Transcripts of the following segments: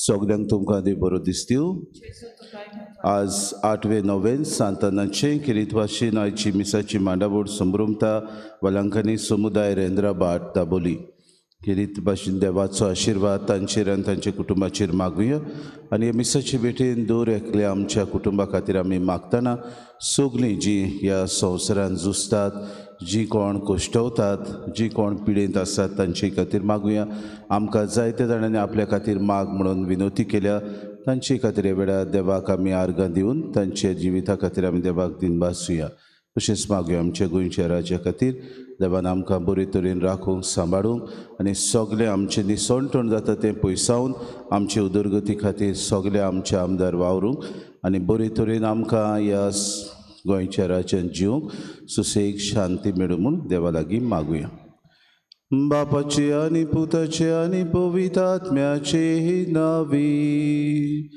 सगल्यांक तुमकां देव बरो दिसतीव. आज 8वें नोव्हेंन सांतानाचें किरितवाशी आयची मिसाची मांडावळ संभ्रमता वलांकांनी समुदाय रेंद्राबाट दाबोली. किरीत भाशेन देवाचो आशिर्वाद तांचेर आनी तांच्या कुटुंबाचेर मागुया आनी मिसाचे भेटेन दर एकल्या आमच्या कुटुंबा खातीर आमी मागतना सगळीं जीं ह्या संवसारान झुजतात, जीं कोण कश्टवतात, जीं कोण पिडेंत आसात तांचे खातीर मागुया. आमकां जायते जाणांनी आपल्या खातीर माग म्हणून विनवती केल्या, तांचे खातीर ह्या वेळार देवाक आमी आर्गां दिवन तांच्या जिविता खातीर आमी देवाक दिनभासुया. तशेंच मागुया आमच्या गोंयच्या राज्या खातीर देवान आमकां बरे तरेन राखूंक सांबाळूंक आनी सगळें आमचें निसणटण जाता तें पयसावन आमचे उदरगती खातीर सगळें आमचे आमदार वावरूंक आनी बरे तरेन आमकां ह्या गोंयच्या राज्यान जिवंक सुसेग शांती मेळूं म्हूण देवा लागीं मागुया. बापाचे आनी पुताचे आनी पवित्र आत्म्याचे नांवी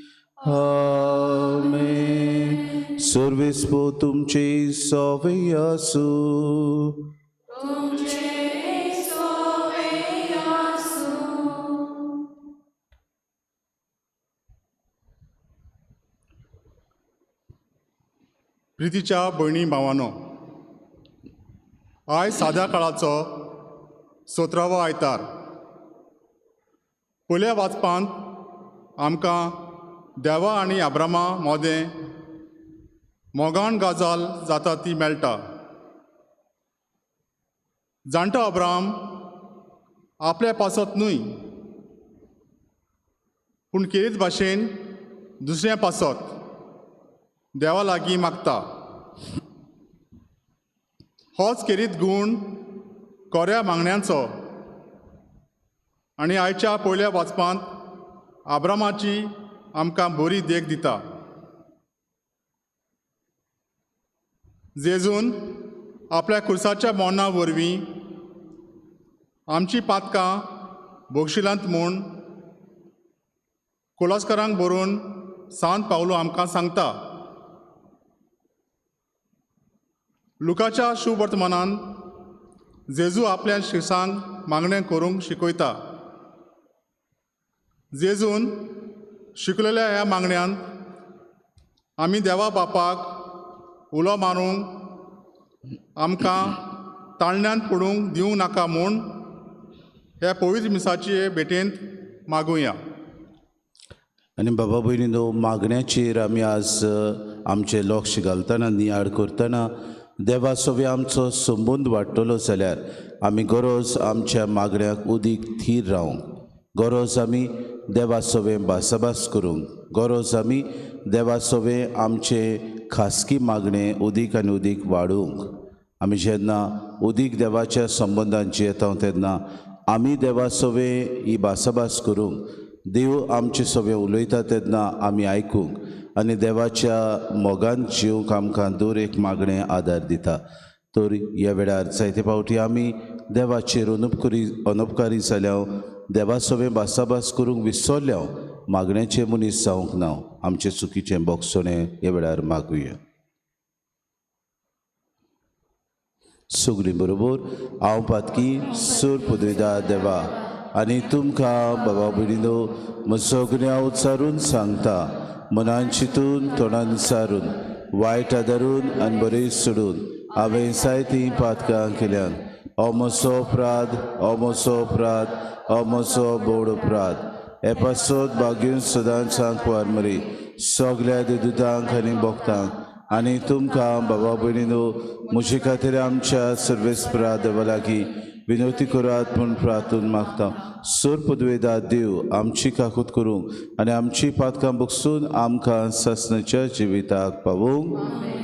आमेन. सर्वेस्पो तुमचे सवे आसूं. प्रितीच्या भयणी भावानो, आयज साद्या काळाचो 17वो आयतार. पयल्या वाचपांत आमकां देवा आनी आब्रामा मोदें मोगान गजाल जाता ती मेळटा. जाणटो अब्राम आपल्या पासत न्हय पूण खेरीत भाशेन दुसऱ्या पासत देवा लागीं मागता. होच खेरीत गूण कोऱ्या मागण्यांचो आनी आयच्या पयल्या वाचपांत आब्रामाची आमकां बरी देख दिता. जेजून आपल्या खुर्साच्या मोना वरवीं आमची पातकां भोगशिलांत म्हूण कोलास्करांक बरोवन सांत पावलो आमकां सांगता. लुकाच्या शुभवर्तमानान जेजू आपल्या शिसांक मागणें करूंक शिकयता. जेजून शिकलेल्या ह्या मागण्यांत आमी देवा बापाक उलो मारूंक आमकां ताळण्यांत पडूंक दिवंक नाका म्हूण ह्या पवित्र मिसाचे भेटेंत मागुया. आनी बाबा भयणीनो, मागण्याचेर आमी आज आमचें लक्ष घालतना नियाळ करतना देवा सोबी आमचो संबंद वाडटलो जाल्यार आमी गरज आमच्या मागण्याक उदीक थीर रावंक, गरज आमी देवा सोबें भासाभास करूंक, गरज आमी देवा सोबें आमचें खासगी मागणें उदीक आनी उदीक वाडोवंक. आमी जेन्ना उदीक देवाच्या संबंदान जियेता तेन्ना आमी देवा सोबें ही भासाभास करूंक, देव आमचे सोबें उलयता तेन्ना आमी आयकूंक आनी देवाच्या मोगान जिवंक आमकां दर एक मागणें आदार दिता. तर ह्या वेळार जायते फावटी आमी देवाचेर अनुपकारी जाल्या, देवा सोबें भासाभास करूंक विसरल्या, मागण्याचे मनीस जावंक ना. आमचें चुकीचें बोगसणें ह्या वेळार मागुया. सगळीं बरोबर हांव पातकी सूर पुदयता देवा आनी तुमकां बाबा भयणीनो म्हजो गुन्यांव उच्चारून सांगता, मनान चिंतून तोंडान सारून वायट आदारून आनी बरें सोडून हांवें जायतीं पातकां केल्यान. हो म्हजो अपराध, हो म्हजो अपराध, हो म्हजो बोड अपराध. हे पासत भाग्यून सदांच सांकवार मरी सगल्या देदुतांक आनी भक्तांक आनी तुमकां बाबा भयणीनो म्हजे खातीर आमच्या सर्वेस्परा देवा लागीं विनवती करात म्हूण प्रार्थून मागता. सोर पदवेदा देव आमची काकूत करूंक आनी आमची पातकां बगसून आमकां सासणाच्या जिविताक पावोवंक.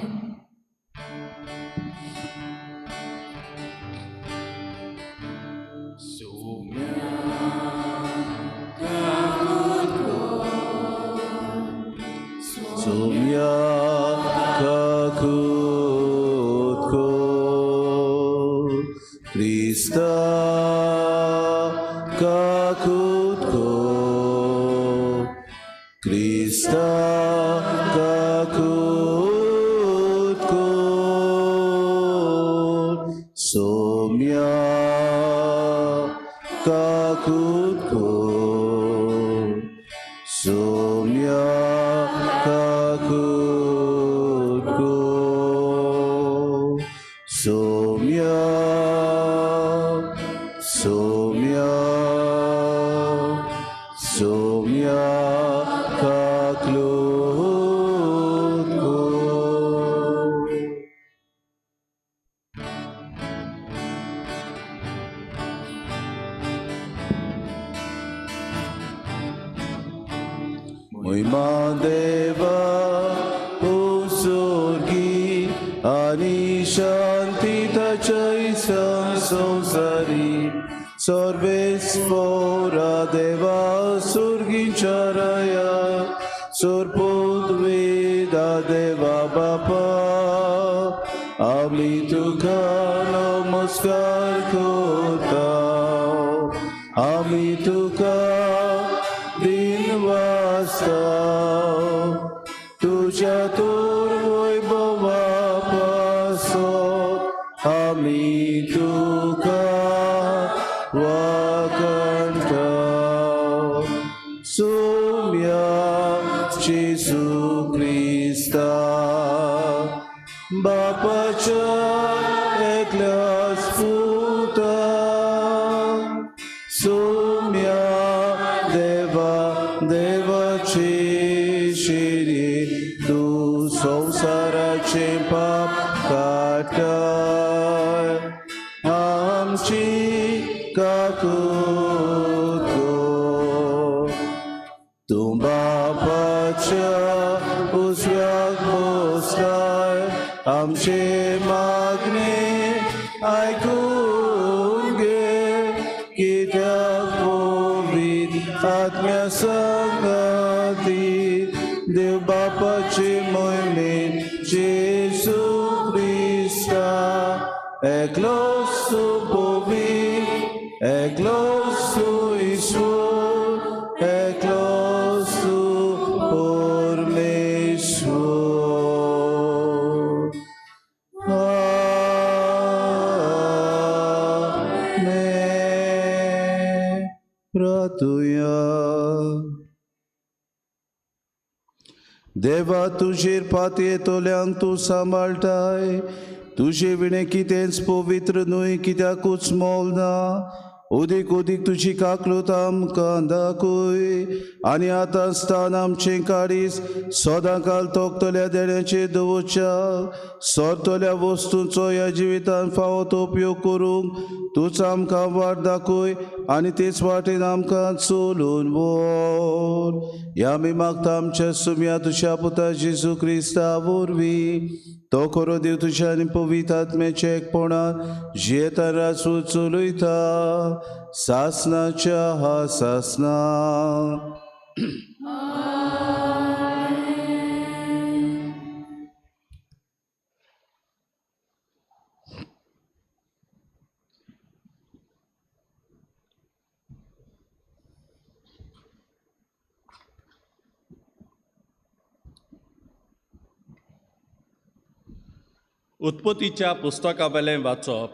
आनी शांती ताच्या संवसारी सर्वेस्पोरा देवा सुर्गींच्या राया सोरपोदवेदा देवा बापा आमी तुका नमस्कार करता आमी तुका दिन वाचता तुज्या तोर वैभवा पासत आमी तुका वाखाणता सुम्या जेजू क्रिस्ता बापाच्या एकल्याच पुता सुम्या देवा देवाची शिरी तू संवसाराचे पाप काडटाय आमची काकूत कर. तूं बापाच्या उजव्याक बसलाय आमचे मागणे आयकून घे कित्याक पवित्र आत्म्या संगाती देव बापाचे मोहिमेन जेजू क्रिस्ता एकलोच तूं पवित्र एकलोच तूं ईश्वर एकलोच तूं परमेश्वर. आमेन. प्रार्थुया. देवा तुजेर पातयेतल्यांक तूं सांबाळटाय तुजे विणें कितेंच पवित्र न्हय कित्याकूच मोल ना उदीक उदीक तुजी काकलूत आमकां दाखय आनी आतां स्थान आमचें काडीस सदां काल तोखतल्या देण्याचेर दवरच्या सरतल्या वस्तूंचो ह्या जिवितान फावो तो उपयोग करूंक तूंच आमकां वाट दाखय आनी तेच वाटेन आमकां चलून व्हर. ह्या आमी मागता आमच्या सुम्या तुज्या पुता जेजू क्रिस्ता वरवीं तो खरो देव तुज्या आनी पवित्र आत्म्याच्या एकपणान जियेता राजू चलयता सासनाच्या हा सासना. उत्पत्तीच्या पुस्तकावेलें वाचप.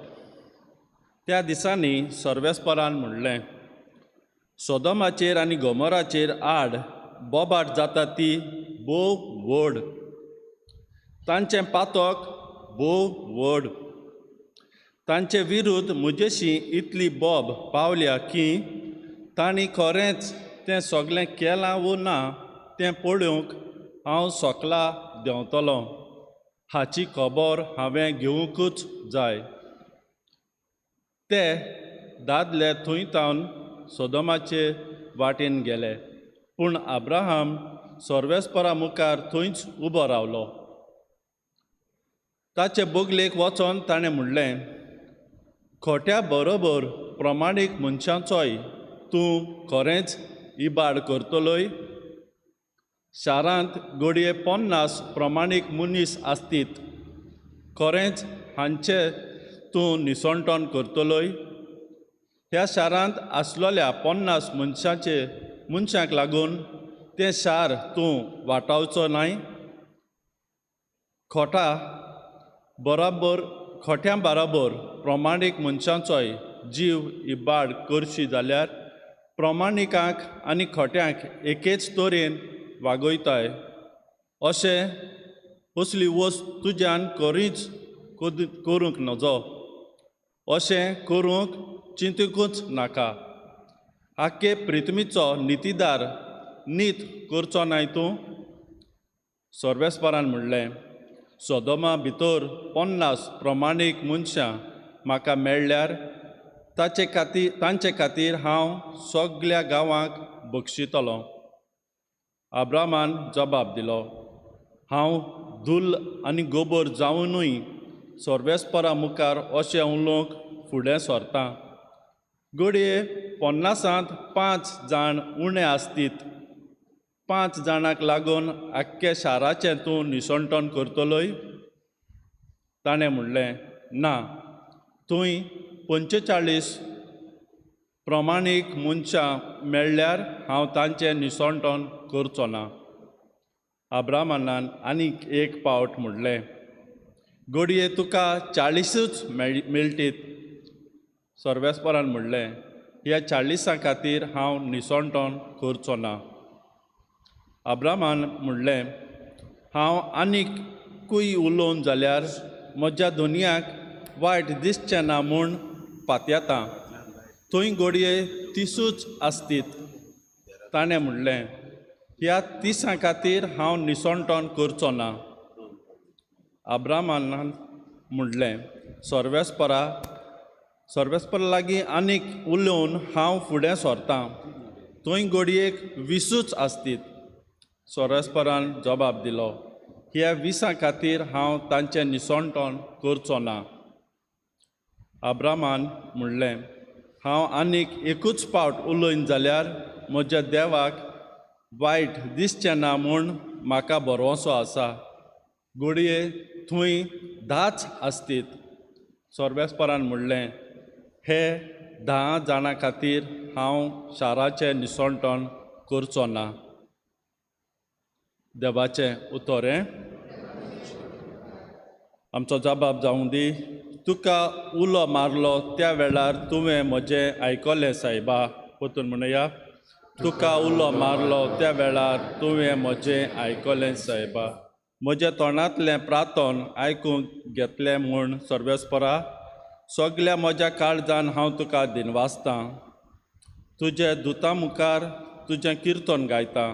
त्या दिसांनी सर्वेस्परान म्हणलें, सोदोमाचेर आनी गोमोराचेर आड बोबाट जाता ती भोव व्हड, तांचें पातक भोव व्हड, तांचे विरुद्ध म्हजेशी इतली बोब पावल्या की तांणी खरेंच तें सगळें केलां वो ना तें पळोवंक हांव सकला देंवतलो, हाची खबर हांवें घेवंकूच जाय. ते दादले थंय तावन सोदोमाचे वाटेन गेले, पूण अब्राहम सर्वेस्परा मुखार थंयच उबो रावलो. ताचे बगलेक वचोन ताणें म्हणलें, खोट्या बरोबर प्रमाणीक मनशांचोय तूं खरेंच इबाड करतलोय? शारांत घडये 50 प्रमाणीक मनीस आसतीत, खरेंच हांचे तूं निसणटण करतलोय? ह्या शारांत आसलेल्या 50 मनशांक लागून तें शार तूं वाटावचो न्हय? खोट्यां बराबर प्रमाणीक मनशांचोय जीव इबाड करशी जाल्यार प्रमाणिकांक आनी खोट्यांक एकेच तरेन वागयताय, अशें असली वस्त तुज्यान करीच करूंक नजो, अशें करूंक चिंतूंकूच नाका. आख्खे प्रिथमीचो नितीदार नीत करचो नाय तूं? सर्वेस्परान म्हणलें, सोदोमा भितर 50 प्रमाणीक मनशां म्हाका मेळ्ळ्यार तांचे खातीर हांव सगल्या गांवांक बक्षितलो. अब्राहमान जबाब दिलो, हांव धुल्ल आनी गोबर जावनूय सर्वेस्परा मुखार अशें उलोवंक फुडें सरता, घडये 50 5 जाण उणें आसतीत, 5 जाणांक लागून आख्खे शाराचें तूं निसणटण करतलोय? ताणें म्हणलें, ना, थंय 45 प्रमाणीक मनशां मेळ्ळ्यार हांव तांचें निसणटण करचो ना. अब्रामानान आनीक एक पावट म्हणलें, घडये तुका 40च मेळटीत. सर्वेस्परान म्हणलें, ह्या 40 खातीर हांव निसणटण करचो ना. अब्रामान म्हणलें, हांव आनीकूय उलोवन जाल्यार म्हज्या दुनियाक वायट दिसचें ना म्हूण पातयेता, थंय घडये 30च आसतीत. ताणें म्हणलें, ह्या 30 खातीर हांव निसणटण करचो ना. अब्रामानान म्हणलें, सर्वेस्परा लागीं आनीक उलोवन हांव फुडें सरतां, थंय घडयेक 20च आसतीत. सर्वेस्परान जबाब दिलो, ह्या 20 खातीर हांव तांचें निसणटण करचो ना. अब्रामान म्हणलें, हांव आनीक एकूच पावट उलयन जाल्यार म्हज्या देवाक वायट दिसचें ना म्हूण म्हाका भरवंसो आसा, घडये थंय 10च आसतीत. सर्वेस्परान म्हणलें, हे 10 जाणां खातीर हांव शाराचें निसणटण करचो ना. देवाचें उतर हें. आमचो जबाब जावं दी. तुका उलो मारलो त्या वेळार तुवें म्हजें आयकलें सायबा. परतून म्हणया, तुका उलो मारलो त्या वेळार तुवें म्हजें आयकलें सायबा. म्हज्या तोंडांतलें प्रार्थन आयकूंक घेतलें म्हूण सर्वेस्परा, सगल्या म्हज्या काळजान हांव तुका दिनवासतां. तुज्या दुतां मुखार तुजें किर्तन गायतां,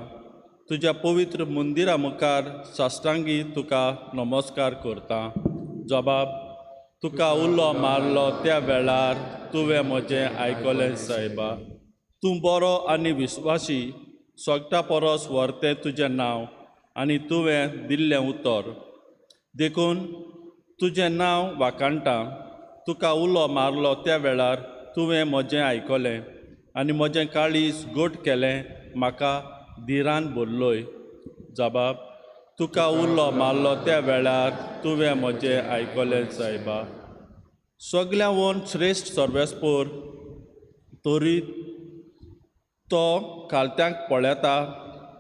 तुज्या पवित्र मंदिरा मुखार साश्टांगी तुका नमस्कार करतां. जबाब, तुका उलो मारलो त्या वेळार तुवें म्हजें आयकलें सायबा. तूं बरो आनी विस्वासी, सगटा परस व्हरतें तुजें नांव आनी तुवें दिल्लें उतर, देखून तुजें नांव वाखाणटा. तुका उलो मारलो त्या वेळार तुवें म्हजें आयकलें आनी म्हजें काळीज गोट केलें, म्हाका धिरान भरलोय. जबाब, तुका उलो मारलो त्या वेळार तुवें म्हजें आयकलें सायबा. सगल्यावन श्रेश्ठ सर्वेस्पोर, तरी तो खालत्यांक पळयता,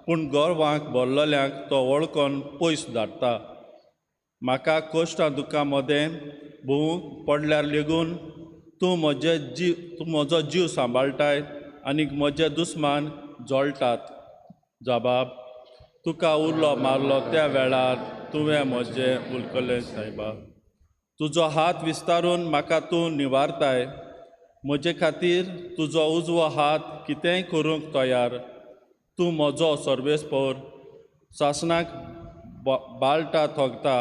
पूण गोरवांक भरलेल्यांक तो वळखून पयस धाडटा. म्हाका कश्टां दुख्खां मदें भोंवूंक पडल्यार लेगून तूं म्हजो जीव सांबाळटाय आनी म्हजे दुस्मान जळटात. जबाब, तुका उलो मारलो त्या वेळार तुवें म्हजें उलकलें सायबा. तुजो हात विस्तारून म्हाका तूं निवारताय, म्हजे खातीर तुजो उजवो हात कितेंय करूंक तयार. तूं म्हजो सर्वेस्पोर, सासणाक बाळटा थोगता.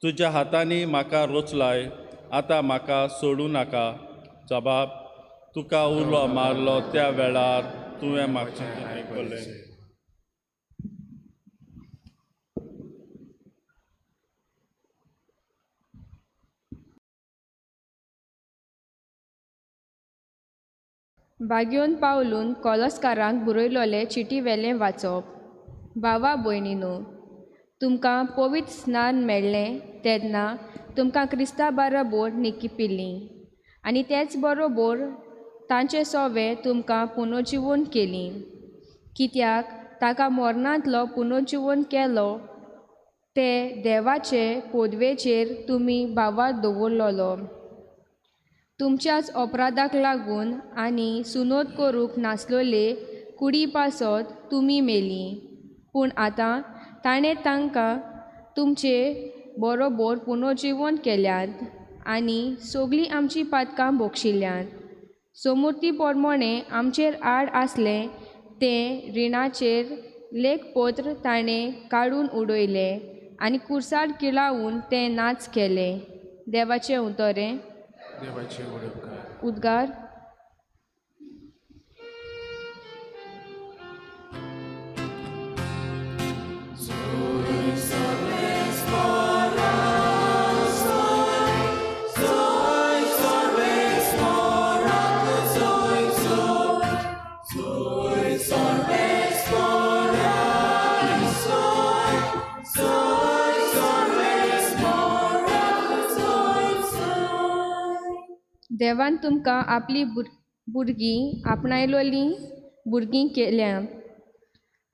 तुज्या हातांनी म्हाका रोचलाय, आतां म्हाका सोडूं नाका. जबाब, तुका उलो मारलो त्या वेळार तुवें म्हाका आयकलें. बाग्योन पावलून कोलस्कारांक बरयलोले चिटी वेलें वाचप. भावा भयणीनो, तुमकां पवित्र स्नान मेळ्ळें तेन्ना तुमकां क्रिस्ता बरोबर निकिपिल्लीं आनी तेच बरोबर तांचे सोवे तुमकां पुनर्जिवन केली, कित्याक ताका मरणांतलो पुनर्जिवन केलो ते देवाचे पदवेचेर तुमी भावार्थ दवरलोलो. तुमच्याच अपराधाक लागून आनी सुनोद करूंक नासलोले कुडी पासत तुमी मेली, पूण आतां ताणें तांकां तुमचे बरोबर पुनर्जिवन केल्यात आनी सगळीं आमचीं पातकां भोगशिल्ल्यात. सोमुर्ती प्रमाणे आमचेर आड आसलें तें रिणाचेर लेखपत्र ताणें काडून उडयलें आनी कुर्सार किळावून तें नाच केलें. देवाचें उतरें. उद्गार. देवान तुमकां आपली भुरगीं आपणायलोलीं भुरगीं केल्या.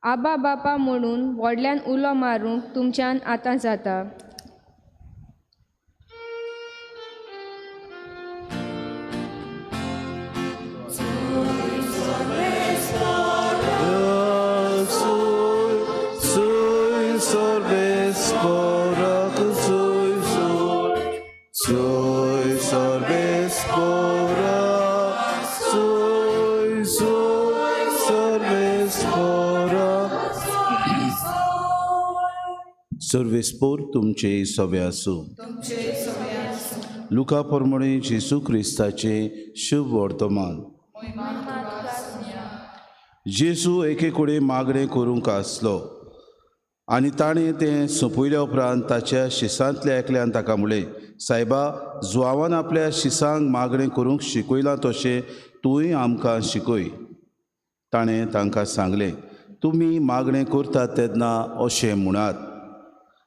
आबा बापा म्हणून व्हडल्यान उलो मारूंक तुमच्यान आतां जाता. सर्वेस्पोर तुमचे सवे आसूं. लुका प्रमाणे जेजू क्रिस्ताचे शुभ वर्तमान. जेजू एके कडेन मागणें करूंक आसलो आनी ताणें तें सोंपयल्या उपरांत ताच्या शिसांतल्या एकल्यान ताका म्हणलें, सायबा, जुवावान आपल्या शिसांक मागणें करूंक शिकयलां तशें तूंय आमकां शिकय. ताणें तांकां सांगलें, तुमी मागणें करतात तेन्ना अशें म्हणात,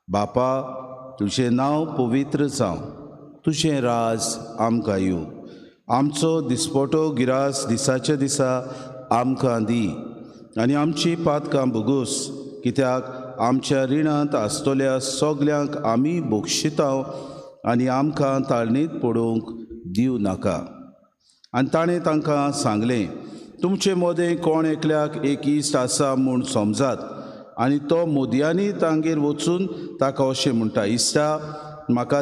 बापा, तुजें नांव पवित्र जावं, तुजें राज आमकां येवं, आमचो दिसपटो गिरास दिसाच्या दिसा आमकां दी आनी आमची पातकां भोगोस, कित्याक आमच्या रिणांत आसतल्या सगल्यांक आमी बक्षिता आनी आमकां ताळणीत पडोवंक दिवं नाका. आनी ताणें तांकां सांगलें, तुमचे मदें कोण एकल्याक एक इश्ट आसा म्हूण समजात आनी तो मोदयांनी तांगेर वचून ताका अशें म्हणटा, इश्टा, म्हाका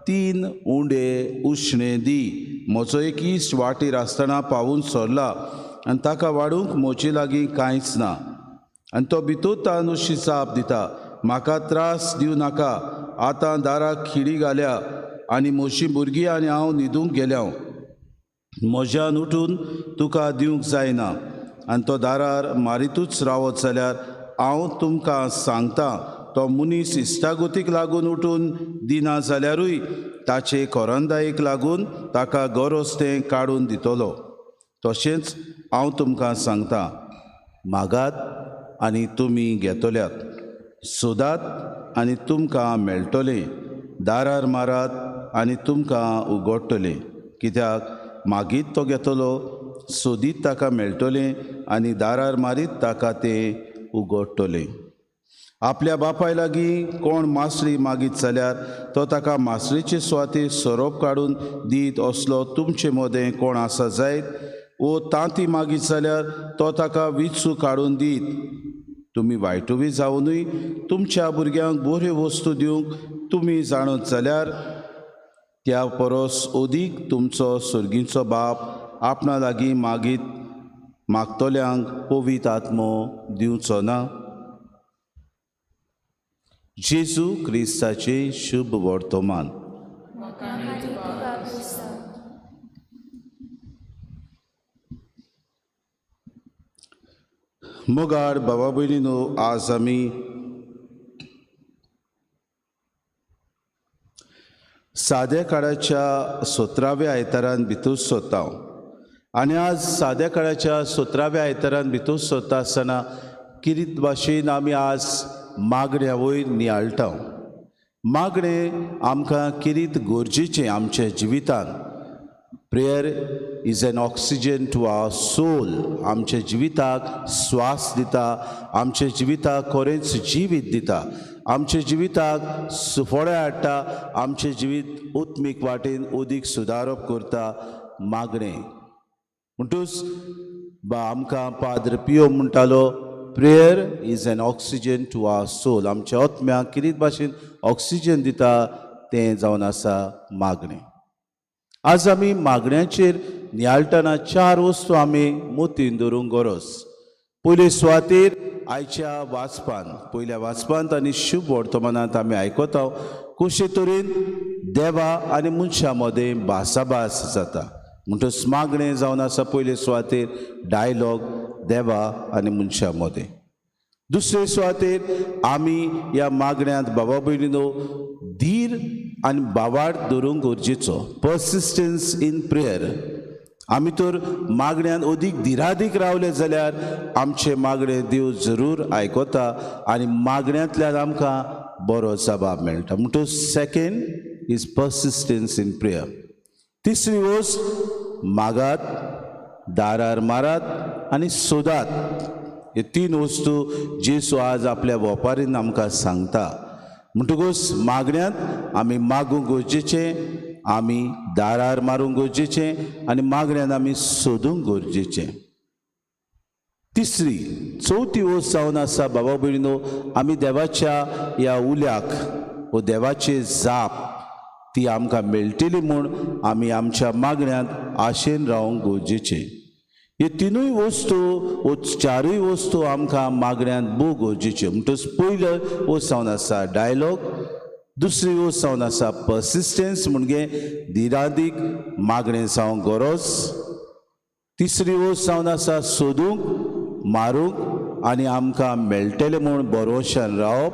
3 उंडे उश्णे दी, म्हजो एक इश्ट वाटेर आसतना पावून सरला आनी ताका वाडूंक म्हजे लागीं कांयच ना. आनी तो भितर तान अशी जाप दिता, म्हाका त्रास दिवं नाका, आतां दाराक खिडी घाल्या आनी म्हजीं भुरगीं आनी हांव न्हिदूंक गेल्या, म्हज्यान उठून तुका दिवंक जायना. आनी तो दारार मारितूच रावत जाल्यार हांव तुमकां सांगता, तो मनीस इश्टागतीक लागून उठून दिना जाल्यारूय ताचे कोरंदायेक लागून ताका गरज तें काडून दितलो. तशेंच हांव तुमकां सांगता, मागात आनी तुमी घेतल्यात, सोदात आनी तुमकां मेळटलें, दारार मारात आनी तुमकां उगडटलें, कित्याक मागीत तो घेतलो, सोदीत ताका मेळटलें आनी दारार मारीत ताका तें उगडटलें. आपल्या बापाय लागीं कोण मासळी मागीत जाल्यार तो ताका मासळीचे सुवातेर सोरोप काडून दीत असलो तुमचे मदें कोण आसा जायत, वो तांती मागीत जाल्यार तो ताका विचू काडून दीत. तुमी वायटुवी जावनूय तुमच्या भुरग्यांक बऱ्यो वस्तू दिवंक तुमी जाणत जाल्यार त्या परस अदीक तुमचो सर्गीचो बाप आपणा लागीं मागीत मागतल्यांक पवित्र आत्मो दिवचो ना. जेजू क्रिस्ताचें शुभ वर्तमान. मोगाळ बाबा भयणीनो, आज आमी साद्या काळाच्या 17व्या आयतारान भितर सोदता आनी आज साद्या काळाच्या 17व्या आयतारान भितर सोदता आसतना किरीत भाशेन आमी आज मागण्या वयर नियाळटा. मागणें आमकां किरीत गरजेचें आमच्या जिवितान. Prayer is an oxygen to our soul. आमच्या जिविताक स्वास दिता, आमच्या जिविताक खरेंच जिवीत दिता, आमच्या जिविताक सुफळें हाडटा, आमचें जिवीत उत्मीक वाटेन अदीक सुदारप करता मागणें. म्हणटूच बा आमकां पाद्र पियो म्हणटालो, prayer is an oxygen to our soul. आमच्या आत्म्याक किरीत भाशेन ऑक्सिजन दिता तें जावन आसा मागणें. आज आमी मागण्याचेर नियाळटना 4 वस्तू आमी मोतीन दवरूंक गरज. पयले सुवातेर आयच्या वाचपान, पयल्या वाचपांत आनी शुभ वर्तमानांत आमी आयकता कशे तरेन देवा आनी मनशां मदें भासाभास जाता. म्हणटच मागणें जावन आसा पयले सुवातेर डायलॉग देवा आनी मनशां मदें. दुसरे सुवातेर आमी ह्या मागण्यांत बाबा भयणीनो धीर आनी बावाड दवरूंक गरजेचो, पर्सिस्टन्स इन प्रेयर. आमी तर मागण्यान अदीक धिरादीक रावले जाल्यार आमचें मागणें देव जरूर आयकता आनी मागण्यांतल्यान आमकां बरो जबाब मेळटा. म्हणटच second is persistence in prayer. तिसरी वस्त, मागात, दारार मारात आनी सोदात. हे तीन वस्तू जेसू आज आपल्या वोपारीन आमकां सांगता. म्हणटकूच मागण्यांत आमी मागूंक गरजेचें, आमी दारार मारूंक गरजेचें आनी मागण्यान आमी सोदूंक गरजेचें. तिसरी चवथी वस्त जावन आसा बाबा भयणीनो, आमी देवाच्या ह्या उल्याक वो देवाची जाप ती आमकां मेळटली म्हूण आमी आमच्या मागण्यांत आशेन रावंक गरजेचें. हे तिनूय वस्तू वो चारूय वस्तू आमकां मागण्यांत भोव गरजेच्यो. म्हणटकच पयलो वस्त जावन आसा डायलॉग, दुसरी वस्त जावन आसा पर्सिस्टन्स, म्हणजे दिरादीक मागणें जावंक गरज, तिसरी वस्त जावन आसा सोदूंक, मारूंक आनी आमकां मेळटलें म्हूण भरोश्यान रावप,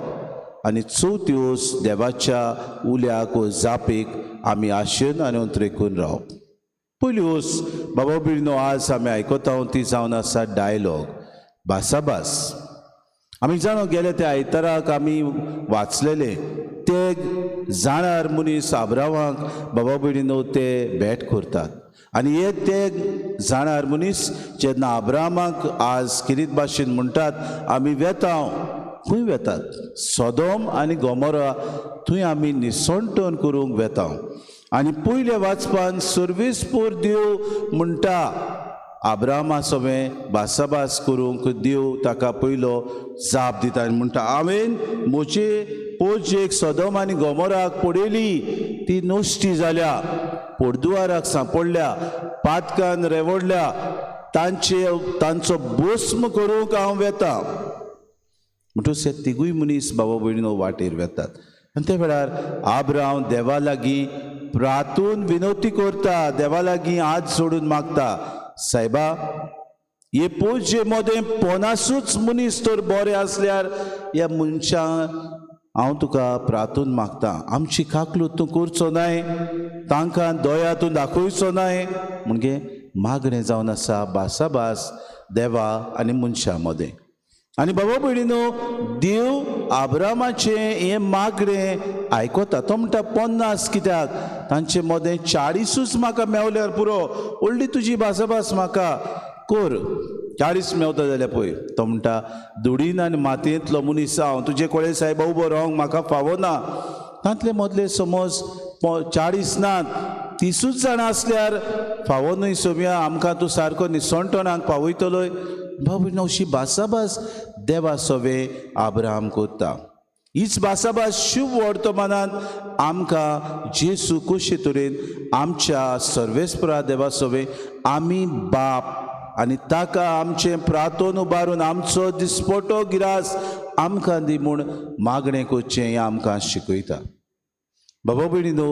आनी चवथी वस्त देवाच्या उल्याक वो जापेक आमी आशेन आनी अंतरेकून रावप. पयली वस्त बाबा भयणीनो आज आमी आयकता ती जावन आसा डायलॉग, भासाभास. आमी जाणो गेले त्या आयताराक आमी वाचलेले ते जाणार मनीस आब्रावांक बाबा भयणीनो ते भेट करतात आनी हे ते जाणार मनीस जेन्ना आब्रामाक आज किरीत भाशेन म्हणटात आमी वेता. खंय वेतात? सोदोम आनी गोमोरा थंय आमी निसणटण करूंक वेता. आनी पयल्या वाचपान सर्वेस्पोर देव म्हणटा आब्रामा सवें भासाभास करूंक देव ताका पयलो जाप दिता आनी म्हणटा हांवें म्हजे पोजेक सोदोम आनी गोमोराक पडयली, ती नश्टी जाल्या, पोरदुवाराक सांपडल्या, पातकान रेवडल्या, तांचे तांचो भस्म करूंक हांव वेता. म्हणटकच हे तिगूय मनीस बाबा भयणीनो वाटेर वेतात आनी त्या वेळार आब्रांव देवा लागीं प्रातून विनवती करता, देवा लागीं हात सोडून मागता, सायबा हे पोजे मदें 50 मनीस तर बरे आसल्यार ह्या मनशांक हांव तुका प्रातून मागता, आमची काकलूत तूं करचो नाय, तांकां दया तूं दाखयचो नाय. म्हणजे मागणें जावन आसा भासाभास देवा आनी मनशां मदें. आनी बाबा भयणीनो देव आब्रामाचें हें मागणें आयकता. तो म्हणटा 50 कित्याक, तांचे मदें 40 म्हाका मेवल्यार पुरो, व्हडली तुजी भासाभास म्हाका कर, 40 मेवता जाल्यार पळय. तो म्हणटा धुडीन आनी मातयेंतलो मनीस हांव, तुजे कडेन सायबा उबो रावंक म्हाका फावना. तांतले मदले समज 40 नात, 30 जाणां आसल्यार फावो न्हय सोम्या, आमकां तूं सारको निसणटणाक पावयतलोय. बाबा अशी भासाभास देवा सवे आब्राम करता. हीच भासाभास शुभ वर्तमानांत आमकां जेसू कशे तरेन आमच्या सर्वेस्परा देवा सवे आमी बाप आनी ताका आमचें प्रातोन उबारून आमचो दिसपटो गिरास आमकां दी म्हूण मागणें करचें हें आमकां शिकयता. बाबा भयणीनो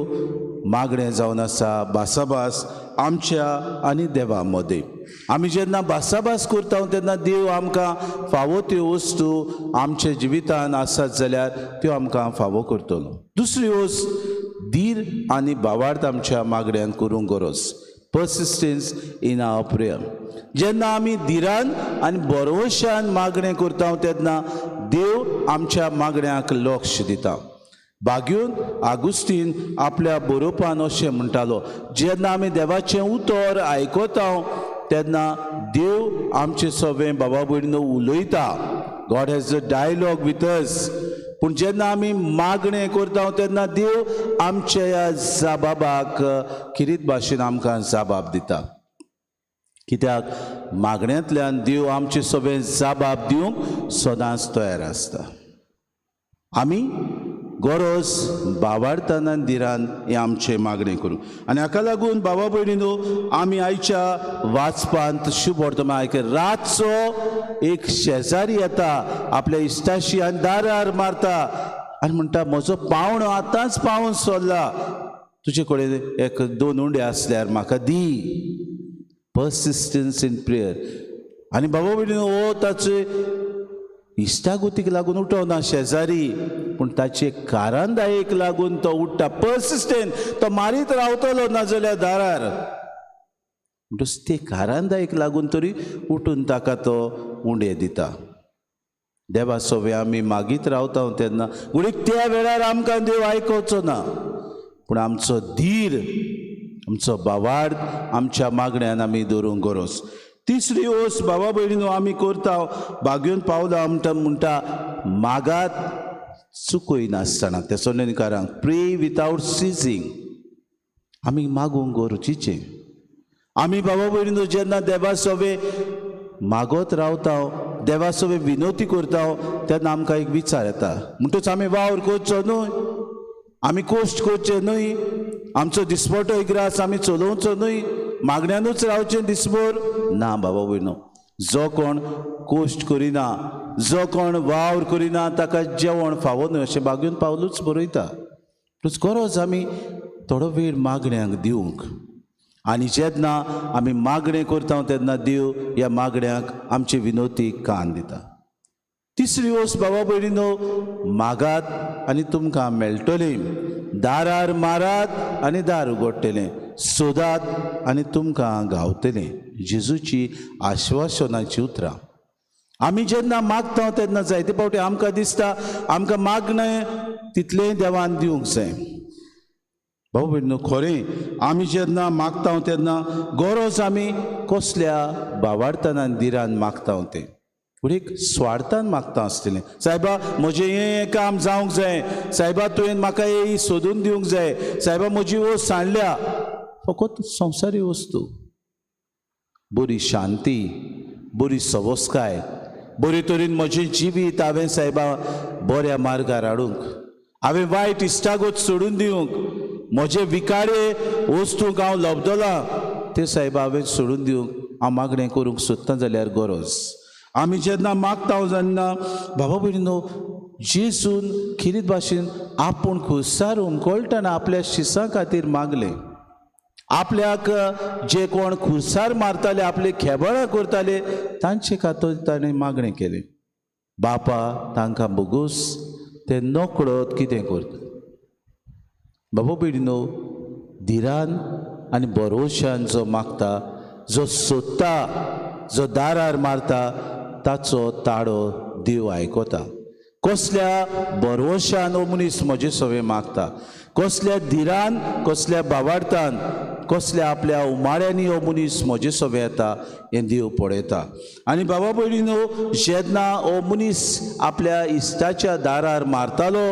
मागणें जावन आसा भासाभास आमच्या आनी देवा मदें. आमी जेन्ना भासाभास करता तेन्ना देव आमकां फावो त्यो वस्तू आमच्या जिवितान आसात जाल्यार त्यो आमकां फावो करतलो. दुसरी वस्त, धीर आनी भावार्थ आमच्या मागण्यान करूंक गरज, पर्सिस्टन्स इन our prayer. जेन्ना आमी धिरान आनी भरवशान मागणें करता तेन्ना देव आमच्या मागण्याक लक्ष दिता. बाग्यून आगुस्तीन आपल्या बरोवपान अशें म्हणटालो, जेन्ना आमी देवाचें उतर आयकता तेन्ना देव आमचे सवें बाबा भयणीनो उलयता. God has a dialogue with us. पूण जेन्ना आमी मागणें करता तेन्ना देव आमच्या ह्या जाबाबाक किरीत भाशेन आमकां जाबाब दिता. कित्याक मागण्यांतल्यान देव आमचे सवें जाबाब दिवंक सदांच तयार आसता. आमी गरज बावाडताना धिरान हें आमचें मागणें करूं. आनी हाका लागून बाबा भयणीनो आमी आयच्या वाचपांत शुभ वर्तमान आयक, रातचो एक शेजारी येता आपल्या इश्टाशी आनी दारार मारता आनी म्हणटा म्हजो पावणो आतांच पावून सोडला, तुजे कडेन 1-2 उंडे आसल्यार म्हाका दी. Persistence in prayer. आनी बाबा भयणीनो हो ताचे इश्टागोतीक लागून उठवना शेजारी, पूण ताचे कारांदायेक लागून तो उठ्ठा. पर्सिस्टंट, तो मारीत रावतलो नाजाल्यार दारार. म्हणटकच ते कारांदायेक लागून तरी उठून ताका तो उंडे दिता. देवा सोवे आमी मागीत रावता तेन्ना गुडीक त्या वेळार आमकां देव आयकोचो ना, पूण आमचो धीर आमचो भावार्थ आमच्या मागण्यान आमी दवरूंक गरज. तिसरी वस्त बाबा भयणीनो आमी करता, बागेवन पावला म्हणटा म्हणटा मागात चुकयनासतना. तेसोनीकारांक प्रे विथआवट सिजींग. आमी मागूंक गरजेचें. आमी बाबा भयणीनो जेन्ना देवा सवे मागत रावता, देवा सवे विनवती करता, तेन्ना आमकां एक विचार येता, म्हणटच आमी वावर करचो न्हय, आमी कश्ट करचे न्हय, आमचो दिसपटो इग्रास आमी चलोवचो न्हय, मागण्यानूच रावचें दिसभर. ना बाबा भयणो, जो कोण कश्ट करिना, जो कोण वावर करिना ताका जेवण फावो न्हय अशें बागेवन पावलूच बरयता. प्लस गरज आमी थोडो वेळ मागण्यांक दिवंक. आनी जेन्ना आमी मागणें करता तेन्ना देव ह्या मागण्यांक आमचे विनोतीक कान दिता. तिसरी वस्त बाबा भयणीनो, मागात आनी तुमकां मेळटलें, दारार मारात आनी दार उगडटलें, सोदात आनी तुमकां गावतलें. जेजूची आश्वासनाची उतरां. आमी जेन्ना मागता तेन्ना जायते फावटी आमकां दिसता आमकां मागणें तितलेंय देवान दिवंक जाय. भाऊ भयणीनो, खरें आमी जेन्ना मागता तेन्ना गरज आमी कसल्या भावार्थान आनी धिरान मागता तें, पूण एक स्वार्थान मागता आसतलें. सायबा म्हजें हें काम जावंक जाय, सायबा तुवें म्हाका हें सोदून दिवंक जाय, सायबा म्हजी वस्त सांडल्या. फकत संवसारी वस्तू, बरी शांती, बरी सवस्काय, बरे तरेन म्हजें जिवीत हांवें सायबा बऱ्या मार्गार हाडूंक, हांवें वायट इश्टागत सोडून दिवंक, म्हजे विकारे वस्तूंक हांव लब्दलां ते सायबा हांवें सोडून दिवंक हांव मागणें करूंक सोदता जाल्यार गरज. आमी जेन्ना मागता तेन्ना बाबा भयणीनो, जेजून खेरीत भाशेन आपूण खुर्सार हुमकळटना आपल्या शिसां खातीर मागलें. आपल्याक जे कोण खुर्सार मारताले, आपले खेबळां करताले, तांचे खातीर ताणें मागणें केलें. बापा तांकां बोगूस, ते नकळत कितें करता. बाबा भयणीनो, धिरान आनी भरोश्यान जो मागता, जो सोदता, जो दारार मारता, ताचो ताळो देव आयकता. कसल्या भरवशान हो मनीस म्हजे सवे मागता, कसल्या धिरान, कसल्या भावार्थान, कसल्या आपल्या उमाळ्यांनी हो मनीस म्हजे सवे येता हें देव पळयता. आनी बाबा भयणीनो, जेन्ना हो मनीस आपल्या इश्टाच्या दारार मारतालो,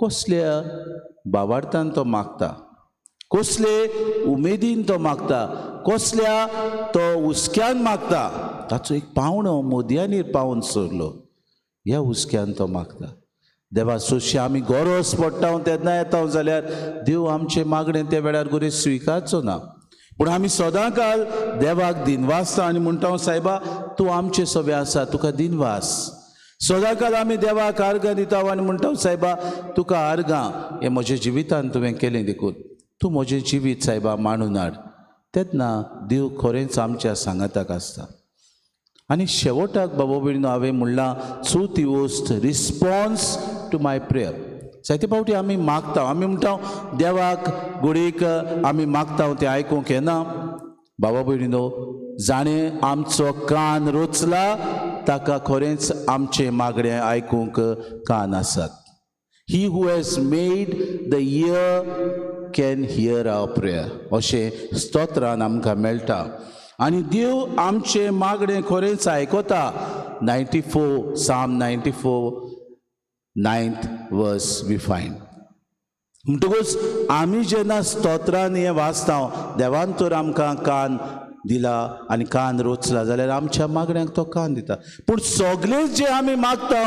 कसल्या भावार्थान तो मागता, कसले उमेदीन तो मागता, कसल्या तो हुस्क्यान मागता, ताचो एक पावणो मोदयांनी पावून सोडलो, ह्या हुस्क्यान तो मागता. देवा सोशी आमी गरज पडटा तेन्ना येता जाल्यार देव आमचें मागणें त्या वेळार गोरे स्विकारचो ना, पूण आमी सदां काल देवाक दिनवासता आनी म्हणटा, सायबा तूं आमचे सवे आसा, तुका दिनवास. सदां काल आमी देवाक आर्गां दिता आनी म्हणटा, सायबा तुका आर्गां, हें म्हज्या जिवितान तुवें केलें देखून तूं म्हजें जिवीत सायबा मांडून हाड. तेन्ना देव खरेंच आमच्या सांगाताक आसता. आनी शेवटाक बाबा भयणीनो, हांवें म्हणलां चवथी वस्त, रिस्पोन्स टू my prayer. जायते फावटी आमी मागता, आमी म्हणटा देवाक घडयेक आमी मागता तें आयकूंक येना. बाबा भयणीनो, जाणें आमचो कान रोचला ताका खरेंच आमचें मागणें आयकूंक कान आसात. He who has made the ear can hear our prayer अशें स्तोत्रान आमकां मेळटा. आनी देव आमचें मागणें खरेंच आयकता. 94, Psalm 94 9th verse we find. म्हणटकूच आमी जेन्ना स्तोत्रान हें वाचता, देवान तर आमकां कान दिला आनी कान रोचला जाल्यार आमच्या मागण्यांक तो कान दिता. पूण सगळें जें आमी मागता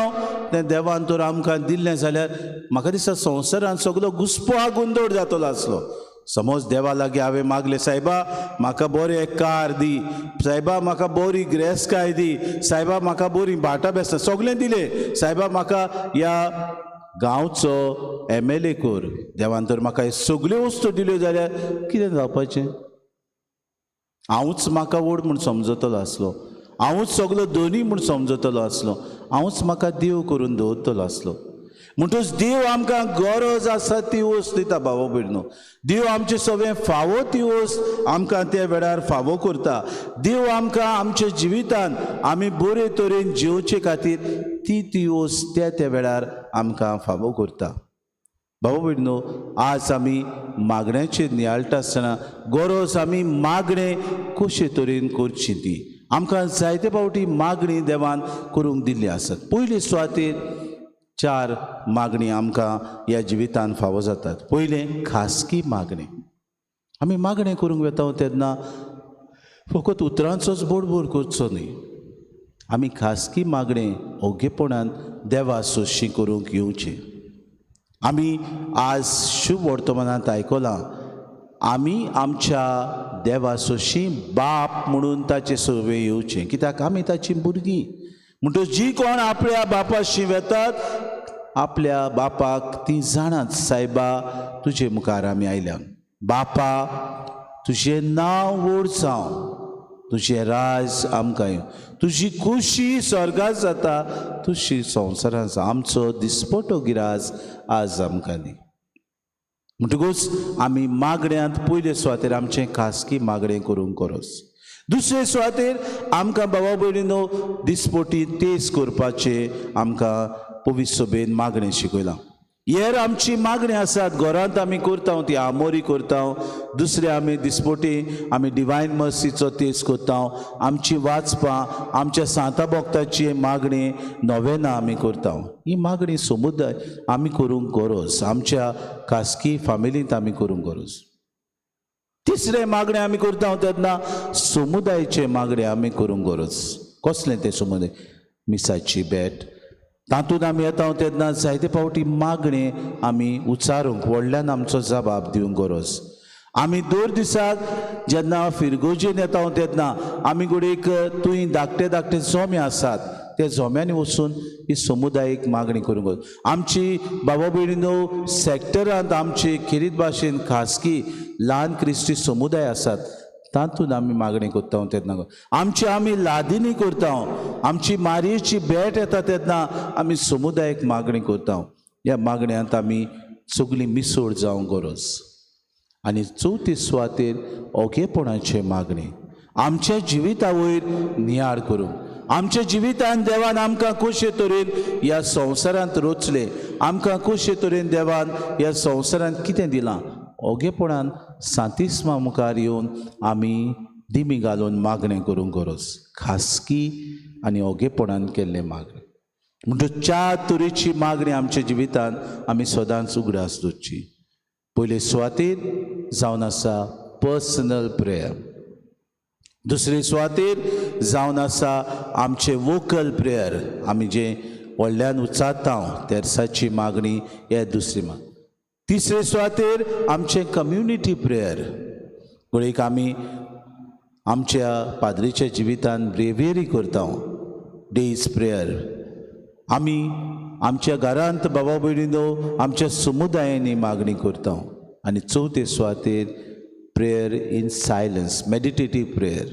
तें देवान तर आमकां दिल्लें जाल्यार म्हाका दिसता संवसारान सगलो घुस्पो गोंदळ जातलो आसलो. समज देवा लागीं हांवें मागलें, सायबा म्हाका बरें कार दी, सायबा म्हाका बरी ग्रेसकाय दी, सायबा म्हाका बरी भाटां बेसां सगळें दिलें, सायबा म्हाका ह्या गांवचो एमएलए कर. देवान तर म्हाका ह्यो सगल्यो वस्तू दिल्यो जाल्यार कितें जावपाचें? हांवूच म्हाका व्हड म्हूण समजतलो आसलो, हांवूच सगलो धनी म्हूण समजतलो आसलो, हांवूच म्हाका देव करून दवरतलो आसलो. म्हणटूच देव आमकां गरज आसा ती वस्त दिता. बाबा भयणो, देव आमचें सगळें फावो ती वस्त आमकां त्या वेळार फावो करता. देव आमकां आमच्या जिवितान आमी बरे तरेन जिवचे खातीर ती ती वस्त त्या त्या वेळार आमकां फावो करता. भाव भयणीनो, आज आमी मागण्याचेर नियाळटा आसतना गरज आमी मागणें कशे तरेन करची ती आमकां जायते फावटी मागणी देवान करूंक दिल्ली आसत। पयले सुवातेर 4 मागणी आमकां ह्या जिवितान फावो जातात। पयलें खासगी मागणें। आमी मागणें करूंक वता तेन्ना फकत उतरांचोच बोडबोड करचो न्हय, आमी खासगी मागणें ओगेपणान देवा सोशी करूंक येवचें। आमी आज शुभ वर्तमानांत आयकलां, आमी आमच्या देवा सोशी बाप म्हणून ताचे सवे येवचें, कित्याक आमी ताची भुरगीं। म्हणटकच जी कोण आपल्या बापाशी वेतात आपल्या बापाक ती जाणात, सायबा तुजे मुखार आमी आयल्या, बापा तुजें नांव व्हड जावं, तुजें राज आमकां येवं, तुजी खुशी स्वर्गात जाता तुजी संवसारांत जावं, आमचो दिसपटो गिराज आज आमकां दी। म्हणटकूच आमी मागण्यांत पयले सुवातेर आमचें खासगी मागणें करूंक गरज। दुसरे सुवातेर आमकां बाबा भयणीनो दिसपटी तेज करपाचें आमकां पवित्र सभेन मागणें शिकयलां। हेर आमची मागणी आसात, घरांत आमी करता ती आमोरी करता, दुसरे आमी दिसपटी आमी डिवायन मर्सीचो तेज करता, आमची वाचपां, आमच्या सांता भक्ताची मागणी नोवेना आमी करता। ही मागणी समुदाय आमी करूंक गरज, आमच्या खासगी फामिलींत आमी करूंक गरज। तिसरें मागणें आमी करता तेन्ना समुदायाचें मागणें आमी करूंक गरज। कसलें तें समुदाय? मिसाची भेट। तातूंत आमी येता तेन्ना जायते फावटी मागणें आमी उच्चारूंक व्हडल्यान आमचो जबाब दिवंक गरज। आमी दर दिसाक जेन्ना फिरगोजेन येता तेन्ना आमी घडयेक थंय धाकटे धाकटे जोमे आसात त्या जोम्यांनी वचून ही समुदायीक मागणी करूंक गरज। आमची बाबा भयणीनो सॅक्टरांत आमची खेरीत भाशेन खासगी ल्हान क्रिस्ती समुदाय आसात तातूंत आमी मागणी करता तेन्ना आमची आमी लादिनी करता, आमची मारयेची भेट येता तेन्ना आमी समुदायीक मागणी करता। ह्या मागण्यांत आमी सगळीं मिसळ जावंक गरज। आनी चवथी सुवातेर ओगेपणाचें मागणें, आमच्या जिविता वयर नियाळ करूंक, आमच्या जिवितान देवान आमकां कशे तरेन ह्या संवसारांत रचलें, आमकां कशे तरेन देवान ह्या संवसारांत कितें दिलां, ओगेपणान सांतिस्मा मुखार येवन आमी दिमी घालून मागणें करूंक गरज। खासगी आनी ओगेपणान केल्लें मागणें। म्हणटकच 4 तरेची मागणी आमच्या जिवितान आमी सदांच उगडास दवरची। पयले सुवातेर जावन आसा पर्सनल प्रेयर, दुसरे सुवातेर जावन आसा आमचें वोकल प्रेयर, आमी जें व्हडल्यान उच्चारता तेर्साची मागणी हे दुसरी मागणी। तिसरे सुवातेर आमचें कम्युनिटी प्रेयर, घडयेक आमी आमच्या पाद्रीच्या जिवितान ब्रेवेरी करता, डेज प्रेयर, आमी आमच्या घरांत बाबा भयणीनो आमच्या समुदायांनी मागणी करता। आनी चवथे सुवातेर prayer in silence, meditative prayer,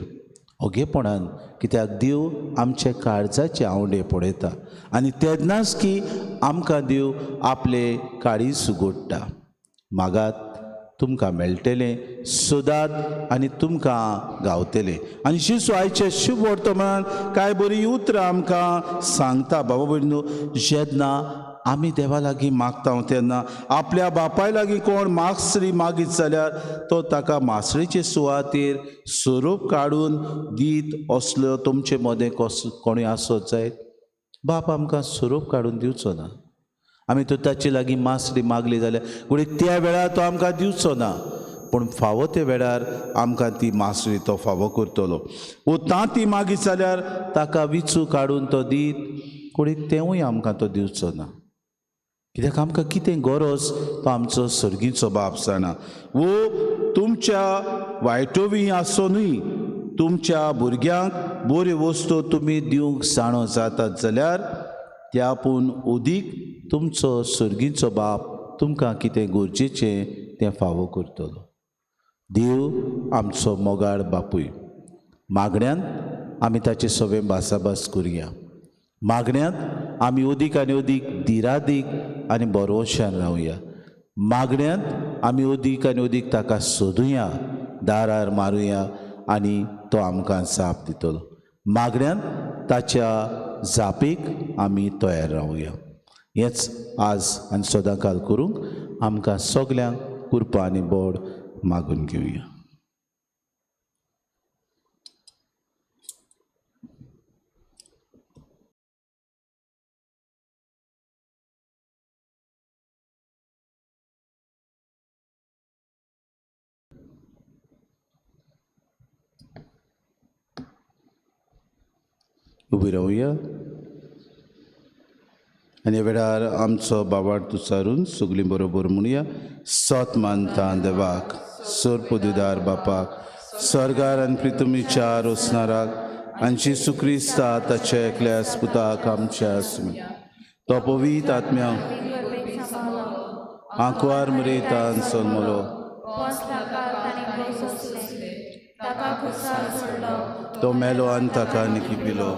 ओगेपणान, कित्याक देव आमच्या काळजाचे आवंडे पळयता आनी तेन्नाच की आमकां देव आपले काळीज उगडटा। मागात तुमकां मेळटलें, सोदात आनी तुमकां गावतलें। आनी जेजू आयच्या शुभ वर्तमान कांय बरीं उतरां आमकां सांगता। बाबा भयणीनो, जेन्ना आमी देवा लागीं मागता तेन्ना आपल्या बापाय लागीं कोण मासळी मागीत जाल्यार तो ताका मासळीचे सुवातेर सोरोप काडून दीत असलो तुमचे मदें कोणूय आसत जायत, बाप आमकां सोरोप काडून दिवचो ना। आमी तो ताचे लागीं मासळी मागली जाल्यार घडये त्या वेळार तो आमकां दिवचो ना, पूण फावो त्या वेळार आमकां ती मासळी तो फावो करतलो। वो तांती मागीत जाल्यार ताका विचू काडून तो दीत, घडये तेंवूय आमकां तो दिवचो ना, कित्याक आमकां कितें गरज तो आमचो सर्गीचो बाप जाणा। वो तुमच्या वायटोवी आसो न्हय, तुमच्या भुरग्यांक बऱ्यो वस्तू तुमी दिवंक जाणो जातात जाल्यार त्या पूण उदीक तुमचो सर्गीचो बाप तुमकां कितें गरजेचें तें फावो करतलो। देव आमचो मोगाळ बापूय, मागण्यांत आमी ताचे सगळें भासाभास करुया। मागण्यांत आमी अदीक आनी अदीक दिरादीक आनी बरोवशान रावया। मागण्यांत आमी अदीक आनी अदीक ताका सोदुया, दारार मारुया आनी तो आमकां जाप दितलो। मागण्यांत ताच्या जापीक आमी तयार रावया। हेंच आज आनी सदांकाल करूंक आमकां सगल्यांक कृपा आनी बोड मागून घेवया. उबी रावया आनी वेळार आमचो बाबार्थ उच्चारून सगळीं बरोबर म्हणुया. सत मानता देवाक, सर पदवीदार बापाक, सर्गार आनी पृथ्वीच्या रोसणाराक आनी जेजू क्रिस्ता ताच्या एकल्या पुताक आमच्या तो पवित्र आत्म्या आंकवार मरेतान सलमलो, तो मेलो आनी ताका निकिपिलो,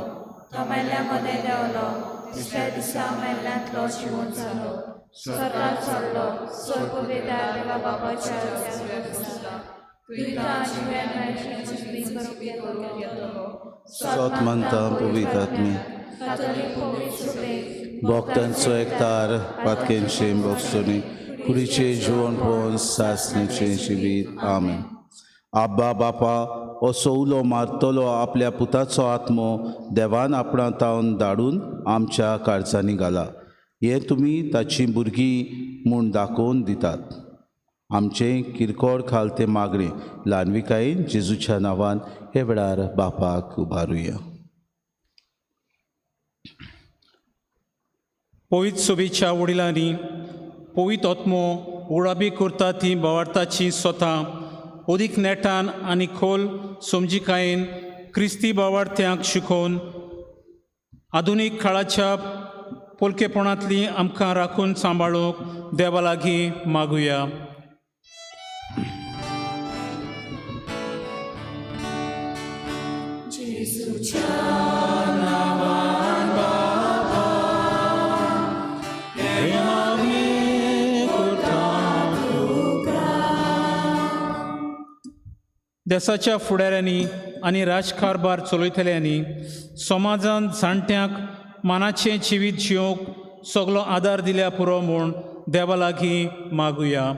तो मेल्ल्या मदें देंवलो, तिसऱ्या दिसा मेल्ल्यांतलो जिवंत जालो, स्वर्गार चडलो, स्वर्गवेदार देवा बापाच्या सत मानता पवित्र आत्मे, भक्तांचो एकतार पातकेंचे भोगसणी कुडीचे जिवन पळोवन सासणेचें जिवीत. आमेन. आब्बा बापा असो उलो मारतलो आपल्या पुताचो आत्मो देवान आपणा तावन धाडून आमच्या काळजांनी घाला, हें तुमी ताचीं भुरगीं म्हूण दाखोवन दितात. आमचें किरकोळ खालतें मागणें ल्हानविकायेन जेजूच्या नांवान हे वेळार बापाक उबारुया. पवित्र सोबेच्या वडिलांनी पवित्र आत्मो उडाबी करता ती भावार्थाची स्वता अदीक नेटान आनी खोल समजिकायेन क्रिस्ती भावार्थ्यांक शिकोवन आधुनीक काळाच्या पोलकेपणांतली आमकां राखून सांबाळूंक देवा लागीं मागुया. देसाच्या फुडाऱ्यांनी आनी राजकारभार चलयतल्यांनी समाजान जाणट्यांक मानाचें जिवीत जिवंक सगलो आदार दिल्या पुरो म्हूण देवा लागीं मागुया.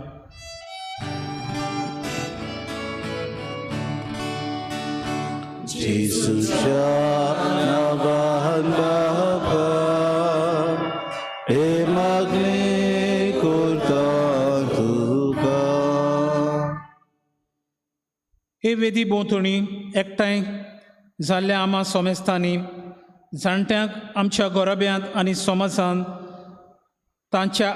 जेजूच्या नांवान बापा हे मागणें करता तुका. हे वेदी भोंवतणी एकठांय जाल्ल्या आमा सोमेस्तांनी जाणट्यांक आमच्या गोराब्यांत आनी समाजांत तांच्या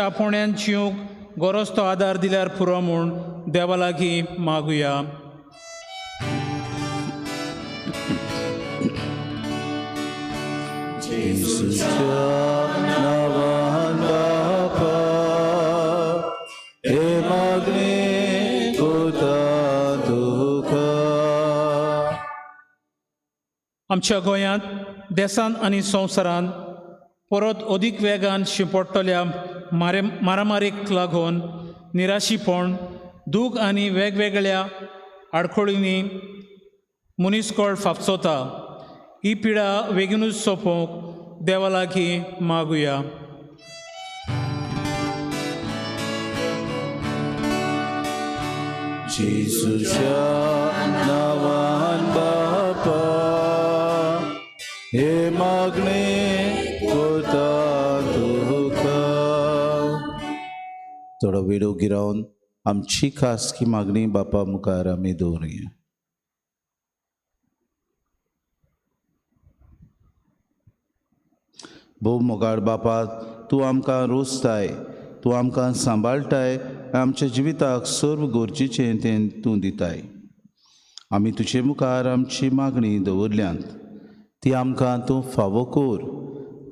आपोवण्यान जिवंक गरज तो आदार दिल्यार पुरो म्हूण देवा लागीं मागुया. जेजूच्या नांवान बापा हे मागणें करता तुका. आमच्या गोंयांत देशांत आनी संवसारांत परत अदीक वेगान शिंपडटल्या मारामारीक लागून निराशीपण, दूख आनी वेगवेगळ्या आडखळींनी मनीसकळ फाफसता. ही पिडा बेगीनूच सोंपोवंक देवा लागीं मागुया. जेजूच्या नांवान बापा हे मागणें करता तुका. थोडो वेळ गिरावन आमची खासगी मागणी बापा मुखार आमी दवरुया. भोव मोगाळ बापा, तूं आमकां रोसताय, तूं आमकां सांबाळटाय, आमच्या जिविताक सर्व गरजेचें तें तूं दिताय. आमी तुजे मुखार आमची मागणी दवरल्यांत ती आमकां तूं फावो कर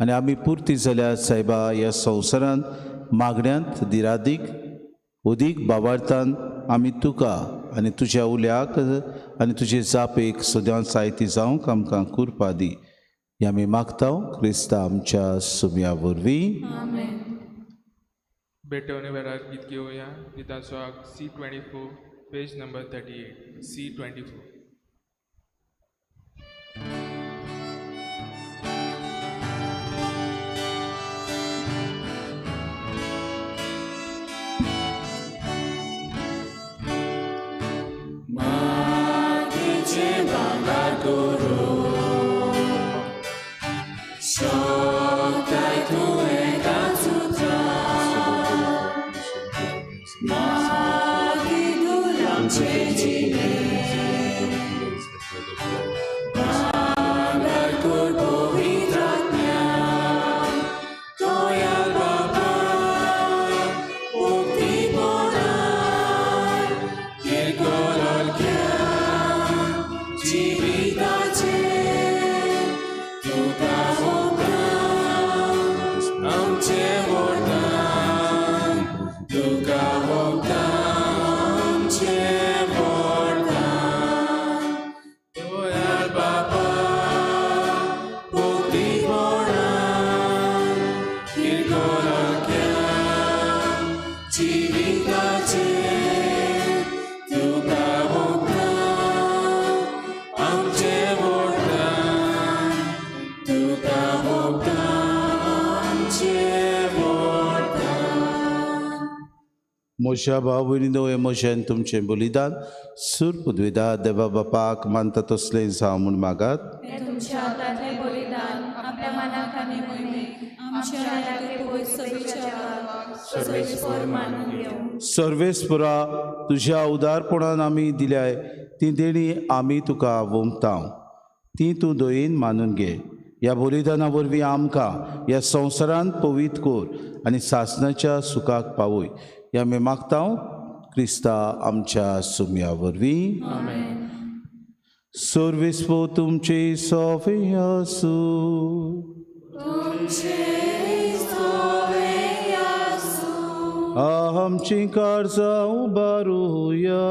आनी आमी पुर्ती जाल्यार सायबा ह्या संवसारांत मागण्यांत दिरादीक अदीक बाबार्थान आमी तुका आनी तुज्या उल्याक आनी तुजे जापेक सदांच सायती जावंक आमकां कृपा दी. हें आमी मागता क्रिस्ता आमच्या सुम्या वरवीं. भेटवणे वेळार गीत घेवया. गिताचो आग C24 page number 38 C24. म्हज्या भाव भयणीनो हें म्हजें आनी तुमचें बलिदान सूर पुदवेदा देवा बापाक मानता तसलें जावं म्हूण मागात. हें तुमच्या हातांतलें बलिदान आपल्या मनाक आनी मोहिमेक आमच्या आनी पवित्र सभेच्या भावाक सर्वेस्पर मानून घेवं. सर्वेस्परा तुज्या उदारपणान आमी दिल्याय ती देणी आमी तुका वोमता, ती तूं दयेन मानून घे. ह्या बलिदाना वरवीं आमकां ह्या संवसारांत पवित्र कर आनी सासणाच्या सुखाक पावय. ह्या आमी मागता क्रिस्ता आमच्या सुम्या वरवीं. सर्वेस्पर तुमचे सोफे आसूं. आमची काळजां उबारुया.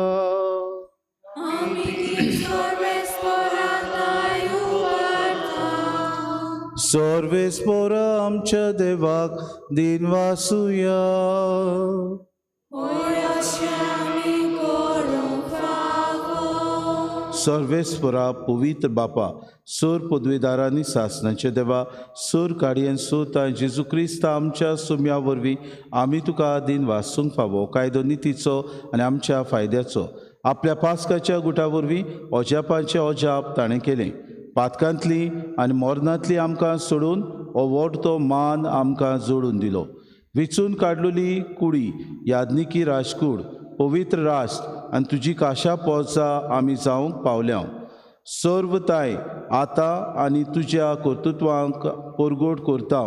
सर्वेस्पर आमच्या देवाक दिन वासुया. सर्वेस्परा पवित्र बापा सोर पदवेदारांनी सासणाचे देवा सोर काडयेन सोता जेजू क्रिस्त आमच्या सुम्या वरवीं आमी तुका दिन वासूंक फावो कायदो नितीचो आनी आमच्या फायद्याचो. आपल्या पास्काच्या गुटा वरवीं अजापाचें अजाप ताणें केलें. पातकांतली आनी मरणांतली आमकां सोडून हो व्हड मान आमकां जोडून दिलो. विचून काडलेली कुडी यादनिकी राजकूड पवित्र राष्ट्र आनी तुजी काशा पोचा आमी जावंक पावल्या. सर्वताय आतां आनी तुज्या कर्तृत्वांक परगोट करता,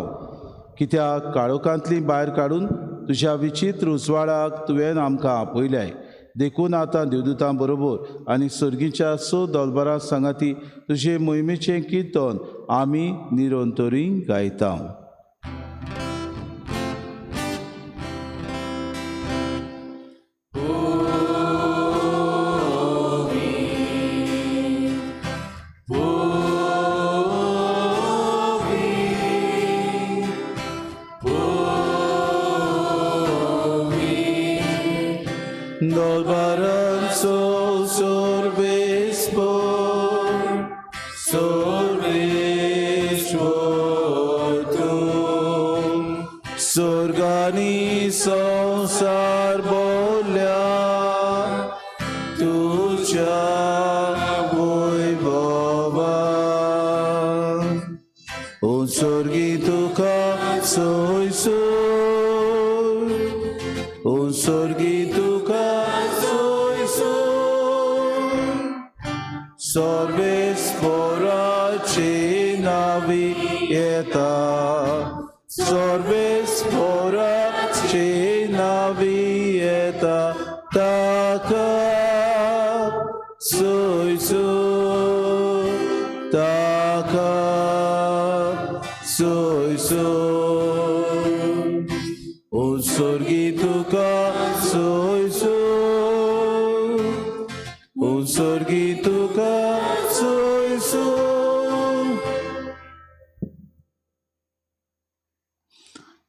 कित्याक काळोखांतली भायर काडून तुज्या विचित्र उजवाडाक तुवें आमकां आपयल्याय. देखून आतां देवदूतां बरोबर आनी सर्गीच्या स दोलबरां सांगाती तुजे मोहिमेचें किर्तन आमी निरंतरी गायता.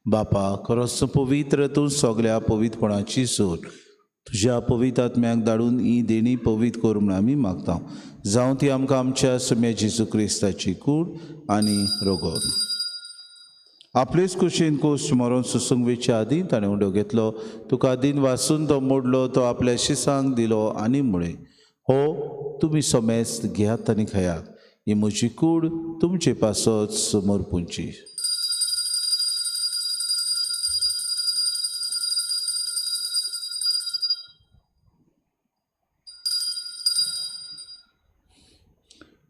बापा खरोच पवित्र तूं सगल्या पवित्रपणाची सोड. तुज्या पवित्र आत्म्याक धाडून ही देणी पवित्र कर म्हूण आमी मागता. जावं ती आमकां आमच्या सुम्या जेजू क्रिस्ताची कूड आनी रोगोत. आपलेच कुशीन कोश मरोन सुसूंक वेच्या आदीं ताणें उडो घेतलो, तुका दिन वासून तो मोडलो, तो आपल्या शिसांक दिलो आनी म्हळें, हो तुमी समेस्त घेयात आनी खायात, ही म्हजी कूड तुमचे पासत समर्पूंची.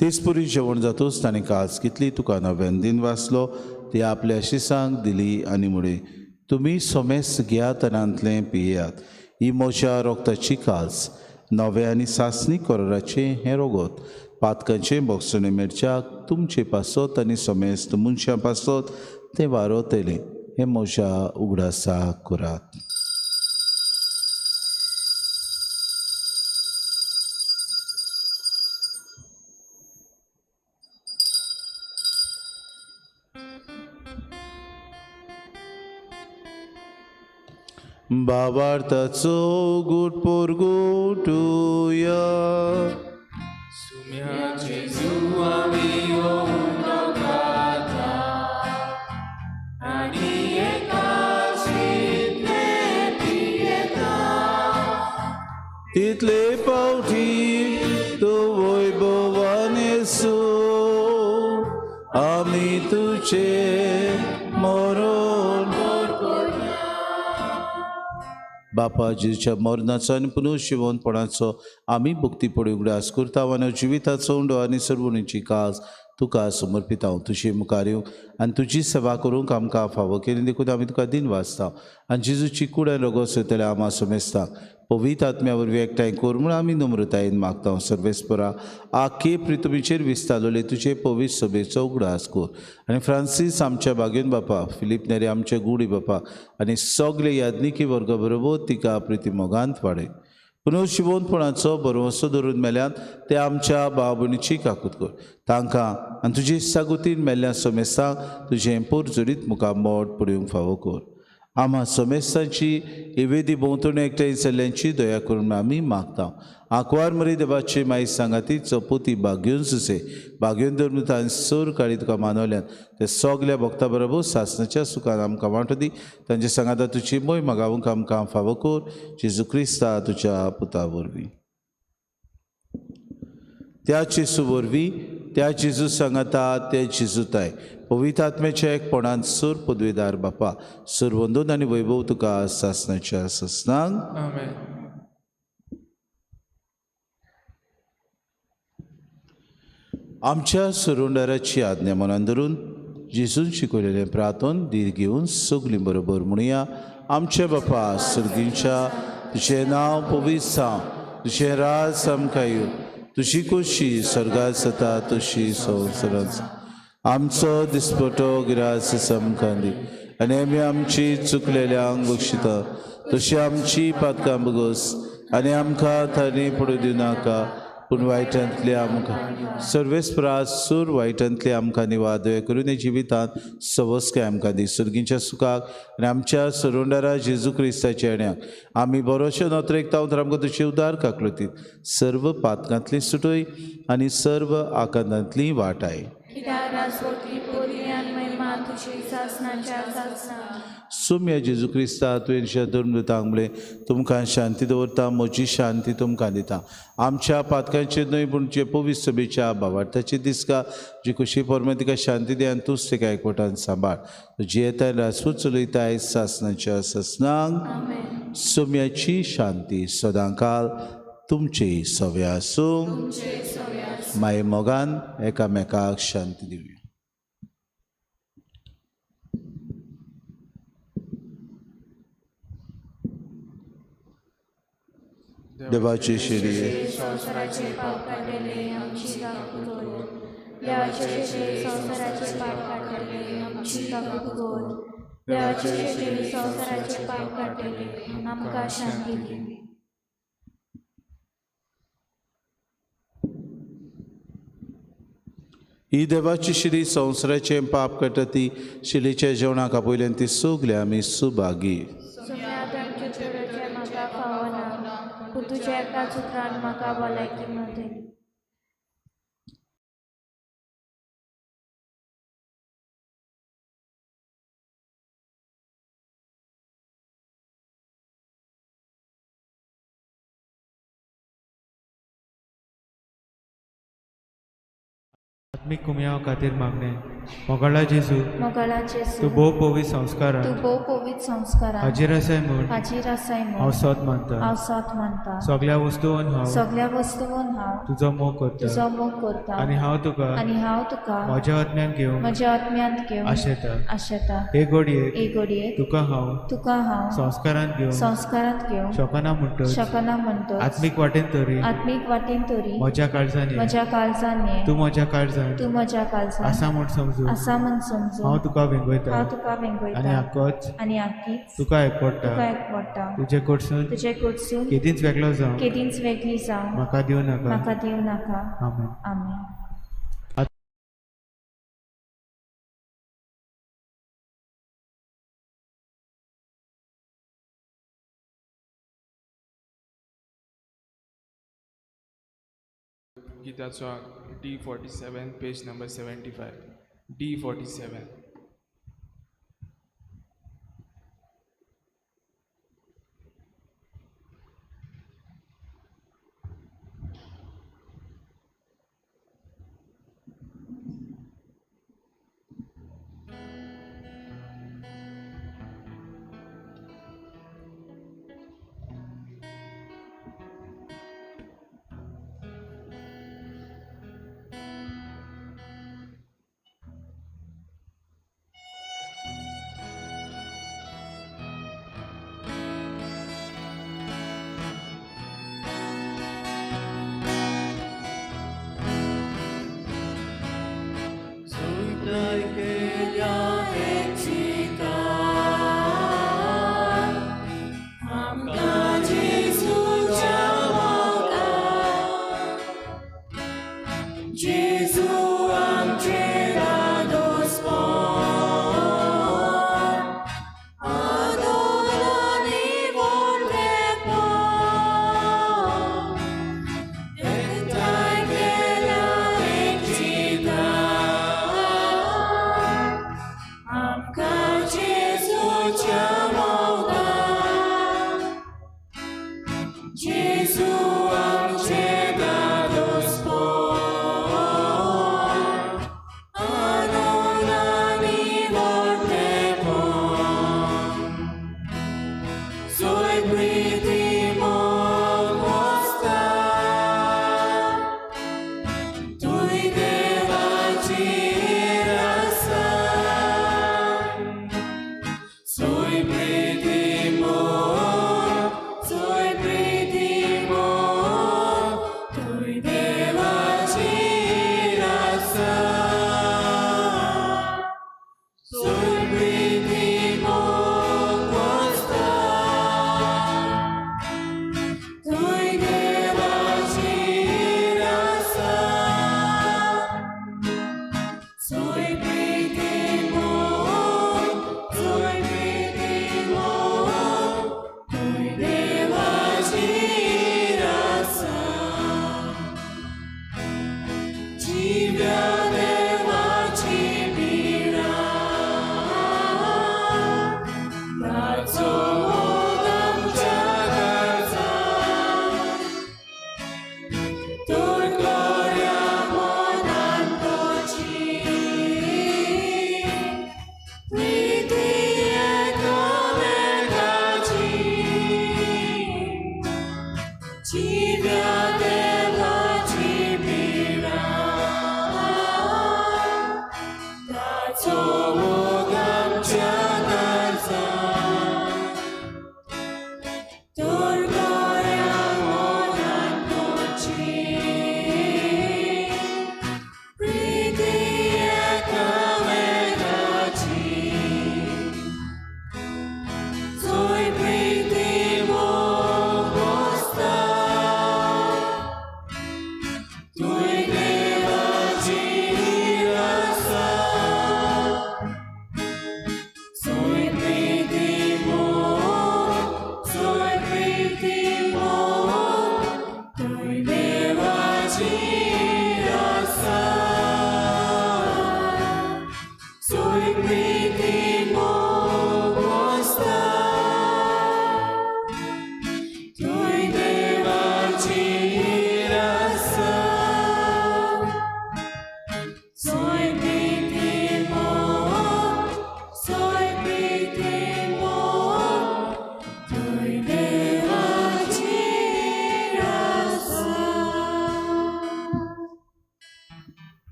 तेचपुरी जेवण जातूच ताणें कास घेतली, तुका नव्यान दिन वाचलो, ती आपल्या शिसांक दिली आनी म्हळें, तुमी समेस्त घेयात आनी हांतलें पियेयात, ही म्हज्या रोगताची कास, नव्या आनी सासणी कराराचें हें रोगत, पातकांचें बोगसणें मेळच्याक तुमचे पासत आनी समेस्त मनशां पासत तें वारवतलें, हें म्हज्या उगडासाक करात. भावार्थाचो गुट पोरगुटुया. सुम्या जेजू आमी उंडो खाता आनी एकाच पियेता. कितले पावटी तूं वैभवान येसू आमी तुजे मरण बापा जेजूच्या मरणाचो आनी पुनर्जिवनपणाचो आमी भक्ती पडून उगडास करता आनी जिविताचो उंडो आनी सर्वणीची काज तुका समर्पिता. तुजे मुखार येवंक आनी तुजी सेवा करूंक आमकां फावो केली देखून आमी तुका दिन वाचता आनी जेजूची कूड आनी रोगोस येतल्या आमा समेस्ता पवित्र आत्म्या वरवीं एकठांय कर म्हूण आमी नम्रतायेन मागता. सर्वेस्परा आखे पृथ्वीचेर विस्तारलेले तुजे पवित्र सभेचो उगडास कर आनी फ्रांसीस आमच्या बागेन बापा, फिलीप नेरी आमच्या गुडी बापा आनी सगळे याज्ञिकी वर्गा बरोबर तिका प्रिती मोगांत वाडय. पुनर्जिवनपणाचो भरवंसो धरून मेल्यान ते आमच्या भाव भयणीची काकूत कर तांकां आनी तुजी सागुतीन मेल्ल्या समेस्तांक तुजें पोरजोरीत मुखार मोट पडयूंक फावो कर. आम्हा समेस्तांची इवेदी भोंवतणी एकठांय जाल्ल्यांची दया करून आमी मागता. आंकवार मरी देवाची माई सांगाती चपोती बागेवन सुसे बागेवन धरून तांणी सोर काळी तुका मानवल्यान ते सगल्या भक्ता बरोबर सासणाच्या सुखान आमकां वांटो दी. तांचे सांगाता तुजी मोय मागावंक आमकां फावो कर जेजू क्रिस्ता तुज्या पुता वरवीं. त्या जेजू वरवीं, त्या जेजू सांगाता, त्या जेजूताय पवित्र आत्म्याच्या एकपणान सूर पदवीदार बापा सूर वंदून आनी वैभव तुका सासणाच्या सासणांक. आमेन. आमच्या सुरुंडाराची आज्ञा मनान धरून जेजून शिकवलेलें प्रार्थन धीर घेवन सगलीं बरोबर म्हणुया. आमच्या बापा सर्गींच्या, तुजें नांव पवित्र जावं, तुजें राज आमकां येवं, तुजी खोशी स्वर्गात जाता तशी संवसारांत. आमचो दिसपटो गिरास आमकां दी आनी आमी आमची चुकलेल्यांक बक्षिता तशी आमची पातकां बगस आनी आमकां थारी पडूं दिवनाका पूण वायटांतले आमकां सर्वेस्परा सूर वायटांतले आमकां निवादय करून हे जिवितांत सवस्काय आमकां दी. सुर्गींच्या सुखाक आनी आमच्या सरोंडारा जेजू क्रिस्ताच्या येण्याक आमी बरोशे नोत्रेकता तर आमकां तुजे उदार काकलुतीत सर्व पातकांतली सुटय आनी सर्व आकांतांतली वाटाय. कित्याक राजवटी पोरवी आनी महिमा तुजी सासणाच्या सासणाक. सुम्या जेजू क्रिस्ता तुवें धर्मदूतांक म्हणलें तुमकां शांती दवरता, म्हजी शांती तुमकां दिता. आमच्या पातकांचेर न्हय पूण जे पवित्र सभेच्या भावार्थाची दिसका जी खुशी परमे तिका शांती दी आनी तूंच तिका एकवटान सांबाळ. जियेताय राजपूत चलयताय सासणाच्या सासणांक. सुम्याची शांती सदांकाल तुमची सव्या आसूं. माये मोगान एकामेकाक शांती दिवया. देवाची शिरी संवसाराचे पाप काडटले आमची काकूत कर. देवाचे शेरी संवसाराचे पाप काडटले आमची काकूत कर. देवाचे शेरी संवसाराचे पाप काडटले आमकां शांती दी. ही देवाची शिरी संवसाराचें पाप काडटा ती शिलीच्या जेवणाक आपयल्यान ती सगळे आमी सुभागी. सुम्या तांचे चेडोचें म्हाका फावना पूण तुज्या एकाच उतरान म्हाका भलायकी मेळटली. आत्मीक कुमयाव खातीर मागणें. मोगाळा जेजू, मोगाळा जेजू, तूं भोव पवित्र संस्कारान तूं भोव पवित्र संस्कारान हाजीर आसाय म्हूण हाजीर आसाय हांव म्हूण सोद मानता. हांव सोद मानता. सगल्या वस्तून हांव सगल्या वस्तून हांव तुजो मोग करता तुजो मोग करता आनी हांव तुका आनी हांव तुका म्हज्या आत्म्यान घेवन म्हज्या आत्म्यांत घेवन आशेता. आशेता. हे घडयेक हे घडयेक तुका हांव तुका हांव संस्कारान घेवन संस्कारांत घेवन शकना म्हणटच शकना म्हणटच आत्मीक वाटेन तरी आत्मीक वाटेन तरी म्हज्या काळजान ये. म्हज्या काळजान ये. तूं म्हज्या काळजान तूं म्हज्या काळजान आसा म्हूण समजून आसा म्हूण समजून हांव तुका वेंगयता हांव तुका आनी वेंगयता आकोच आनी आकीच तुका एकवडटा. तुका एकवडटा. तुजे कडसून तुजे कडसून केदींच वेगळो जावं केदींच वेगळी जावं म्हाका दिवं नाका. म्हाका दिवं नाका. आमेन. आमेन. गिताचो आग D47 page number 75 D47.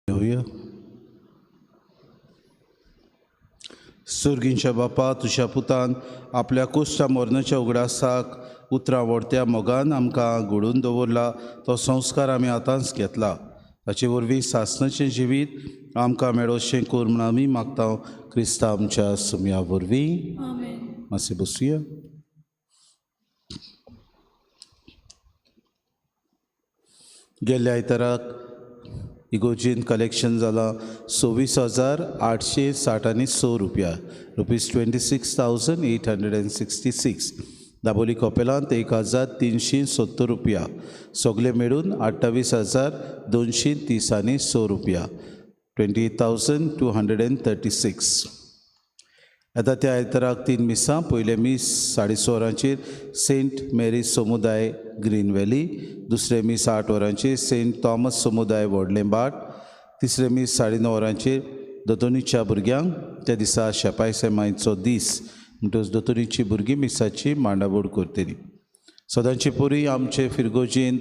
घेवया. सुर्गींच्या बापा, तुज्या पुतान आपल्या कुश्टा मरणाच्या उगडासाक उतरां व्हडत्या मोगान आमकां घडोवन दवरला तो संस्कार आमी आतांच घेतला. ताचे वरवीं सासणाचें जिवीत आमकां मेळोवचें कर म्हूण आमी मागता क्रिस्ता आमच्या सुमया वरवीं. मातशें बसुया. गेल्ल्या आयताराक इगोर्जीन कलेक्शन जालां 26,860 रुपया, ₹26,866. दाबोली कपेलांत 1,370 रुपया, सगळे मेळून 28,230 रुपया, 28,236. आतां त्या आयताराक 3 मिसां. पयलें मीस 6:30 वरांचेर सेंट मेरी समुदाय ग्रीन व्हॅली, दुसरें मीस 8 वरांचेर सेंट थॉमस समुदाय व्हडलें बाट, तिसरें मीस 9:30 वरांचेर दोतोनीच्या भुरग्यांक. त्या दिसा शेपाय सेमायचो दीस म्हणटकच दोतोनीची भुरगीं मिसाची मांडावळ करतली. सदांचे पुरी आमचे फिरगोजींत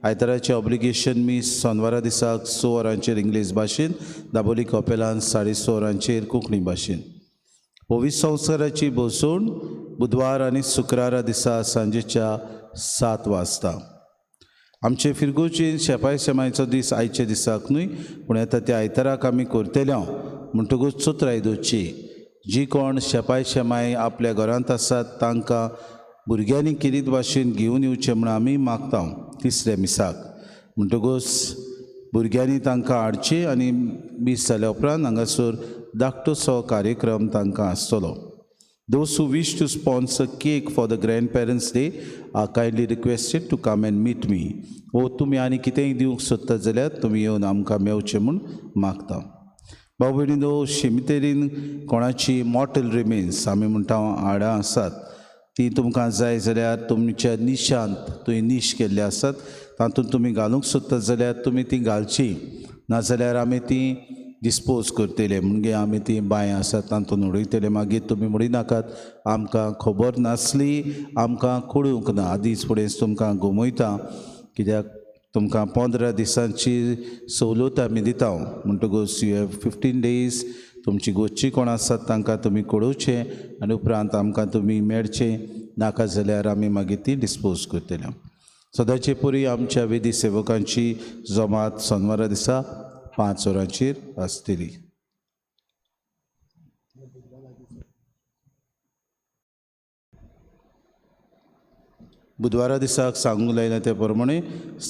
आयताराचें ऑब्लिगेशन मीस सोनवारा दिसाक 6 वरांचेर इंग्लीश भाशेन, दाबोली कपेलान 6:30 वरांचेर कोंकणी भाशेन. पवित्र संवसाराची बसवण बुधवार आनी शुक्रारा दिसा सांजेच्या 7 वाजता. आमचे फिरगोजीन शेपाय शेमायचो दीस आयच्या दिसाक न्हय, पूण येता त्या आयताराक आमी करतले. म्हणटकूच चोत्राय दवरची जी कोण शेपाय शेमाय आपल्या घरांत आसात तांकां भुरग्यांनी किरीत भाशेन घेवन येवचें म्हूण आमी मागता तिसऱ्या मिसाक. म्हणटकूच भुरग्यांनी तांकां हाडचें आनी मीस जाल्या उपरांत हांगासर धाकटोसो कार्यक्रम तांकां आसतलो. Those who wish to sponsor cake for the Grandparents' Day are kindly requested to come and meet me. वो तुमी आनी कितेंय दिवंक सोदतात जाल्यार तुमी येवन आमकां मेवचें म्हूण मागता. भाव भयणीनो, शिमितेरीन कोणाची मॉर्टल रिमेन्स आमी म्हणटा हाडां आसात ती तुमकां जाय जाल्यार तुमच्या निशांत तुवें नीश केल्ले आसात तातूंत तुमी घालूंक सोदतात जाल्यार तुमी ती घालची, नाजाल्यार आमी ती डिस्पोज करतले म्हणजे आमी ती बांय आसात तातूंत उडयतले. मागीर तुमी म्हणू नाकात आमकां खबर नासली, आमकां कळूंक ना. आदींच फुडें तुमकां गमयता कित्याक तुमकां 15 दिसांची सवलत आमी दिता म्हणटकूच you have 15 days. तुमची गोश्टी कोण आसात तांकां तुमी कळोवचें आनी उपरांत आमकां तुमी मेळचें, नाका जाल्यार आमी मागीर ती डिस्पोज करतले. सदांचे परी आमच्या वेदी सेवकांची जमात सोनवारा दिसा 5 वरांचेर आसतली. बुधवारा दिसाक सांगूंक लायला ते प्रमाणे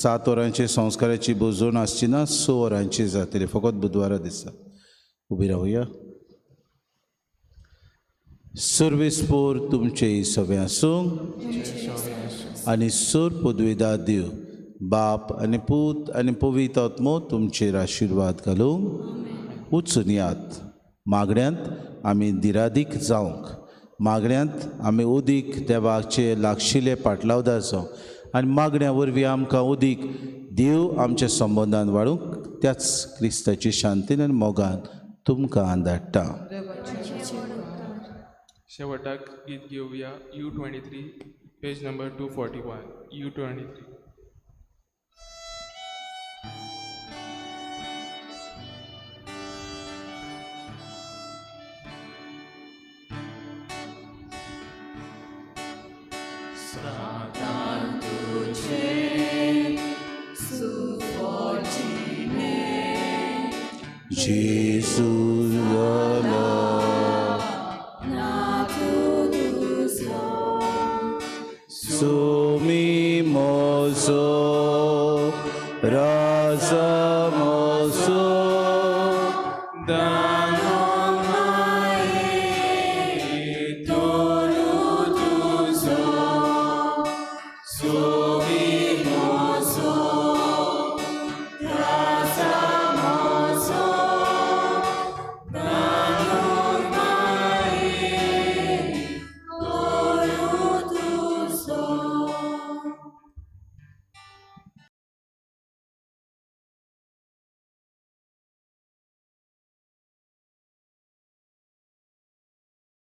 7 वरांचेर संस्काराची भोजवण आसची ना, 6 वरांचेर जातली फकत बुधवारा दिसा. उबी रावया. सर्वेस्पोर तुमचे सगळें आसूं आनी सोर पदवेदार देव बाप आनी पूत आनी पवित्र आत्मो तुमचेर आशिर्वाद घालूंक वचून यात. मागण्यांत आमी दिरादीक जावंक, मागण्यांत आमी उदीक देवाचे लागशिल्ले पाटलावदार जावंक आनी मागण्या वरवीं आमकां उदीक देव आमच्या संबंदान वाडूंक त्याच क्रिस्ताची शांतीन आनी मोगान तुमकां धाडटा. शेवटाक गीत घेवया U23 page number 241. U23. Jesus Sumimoso Razamoso.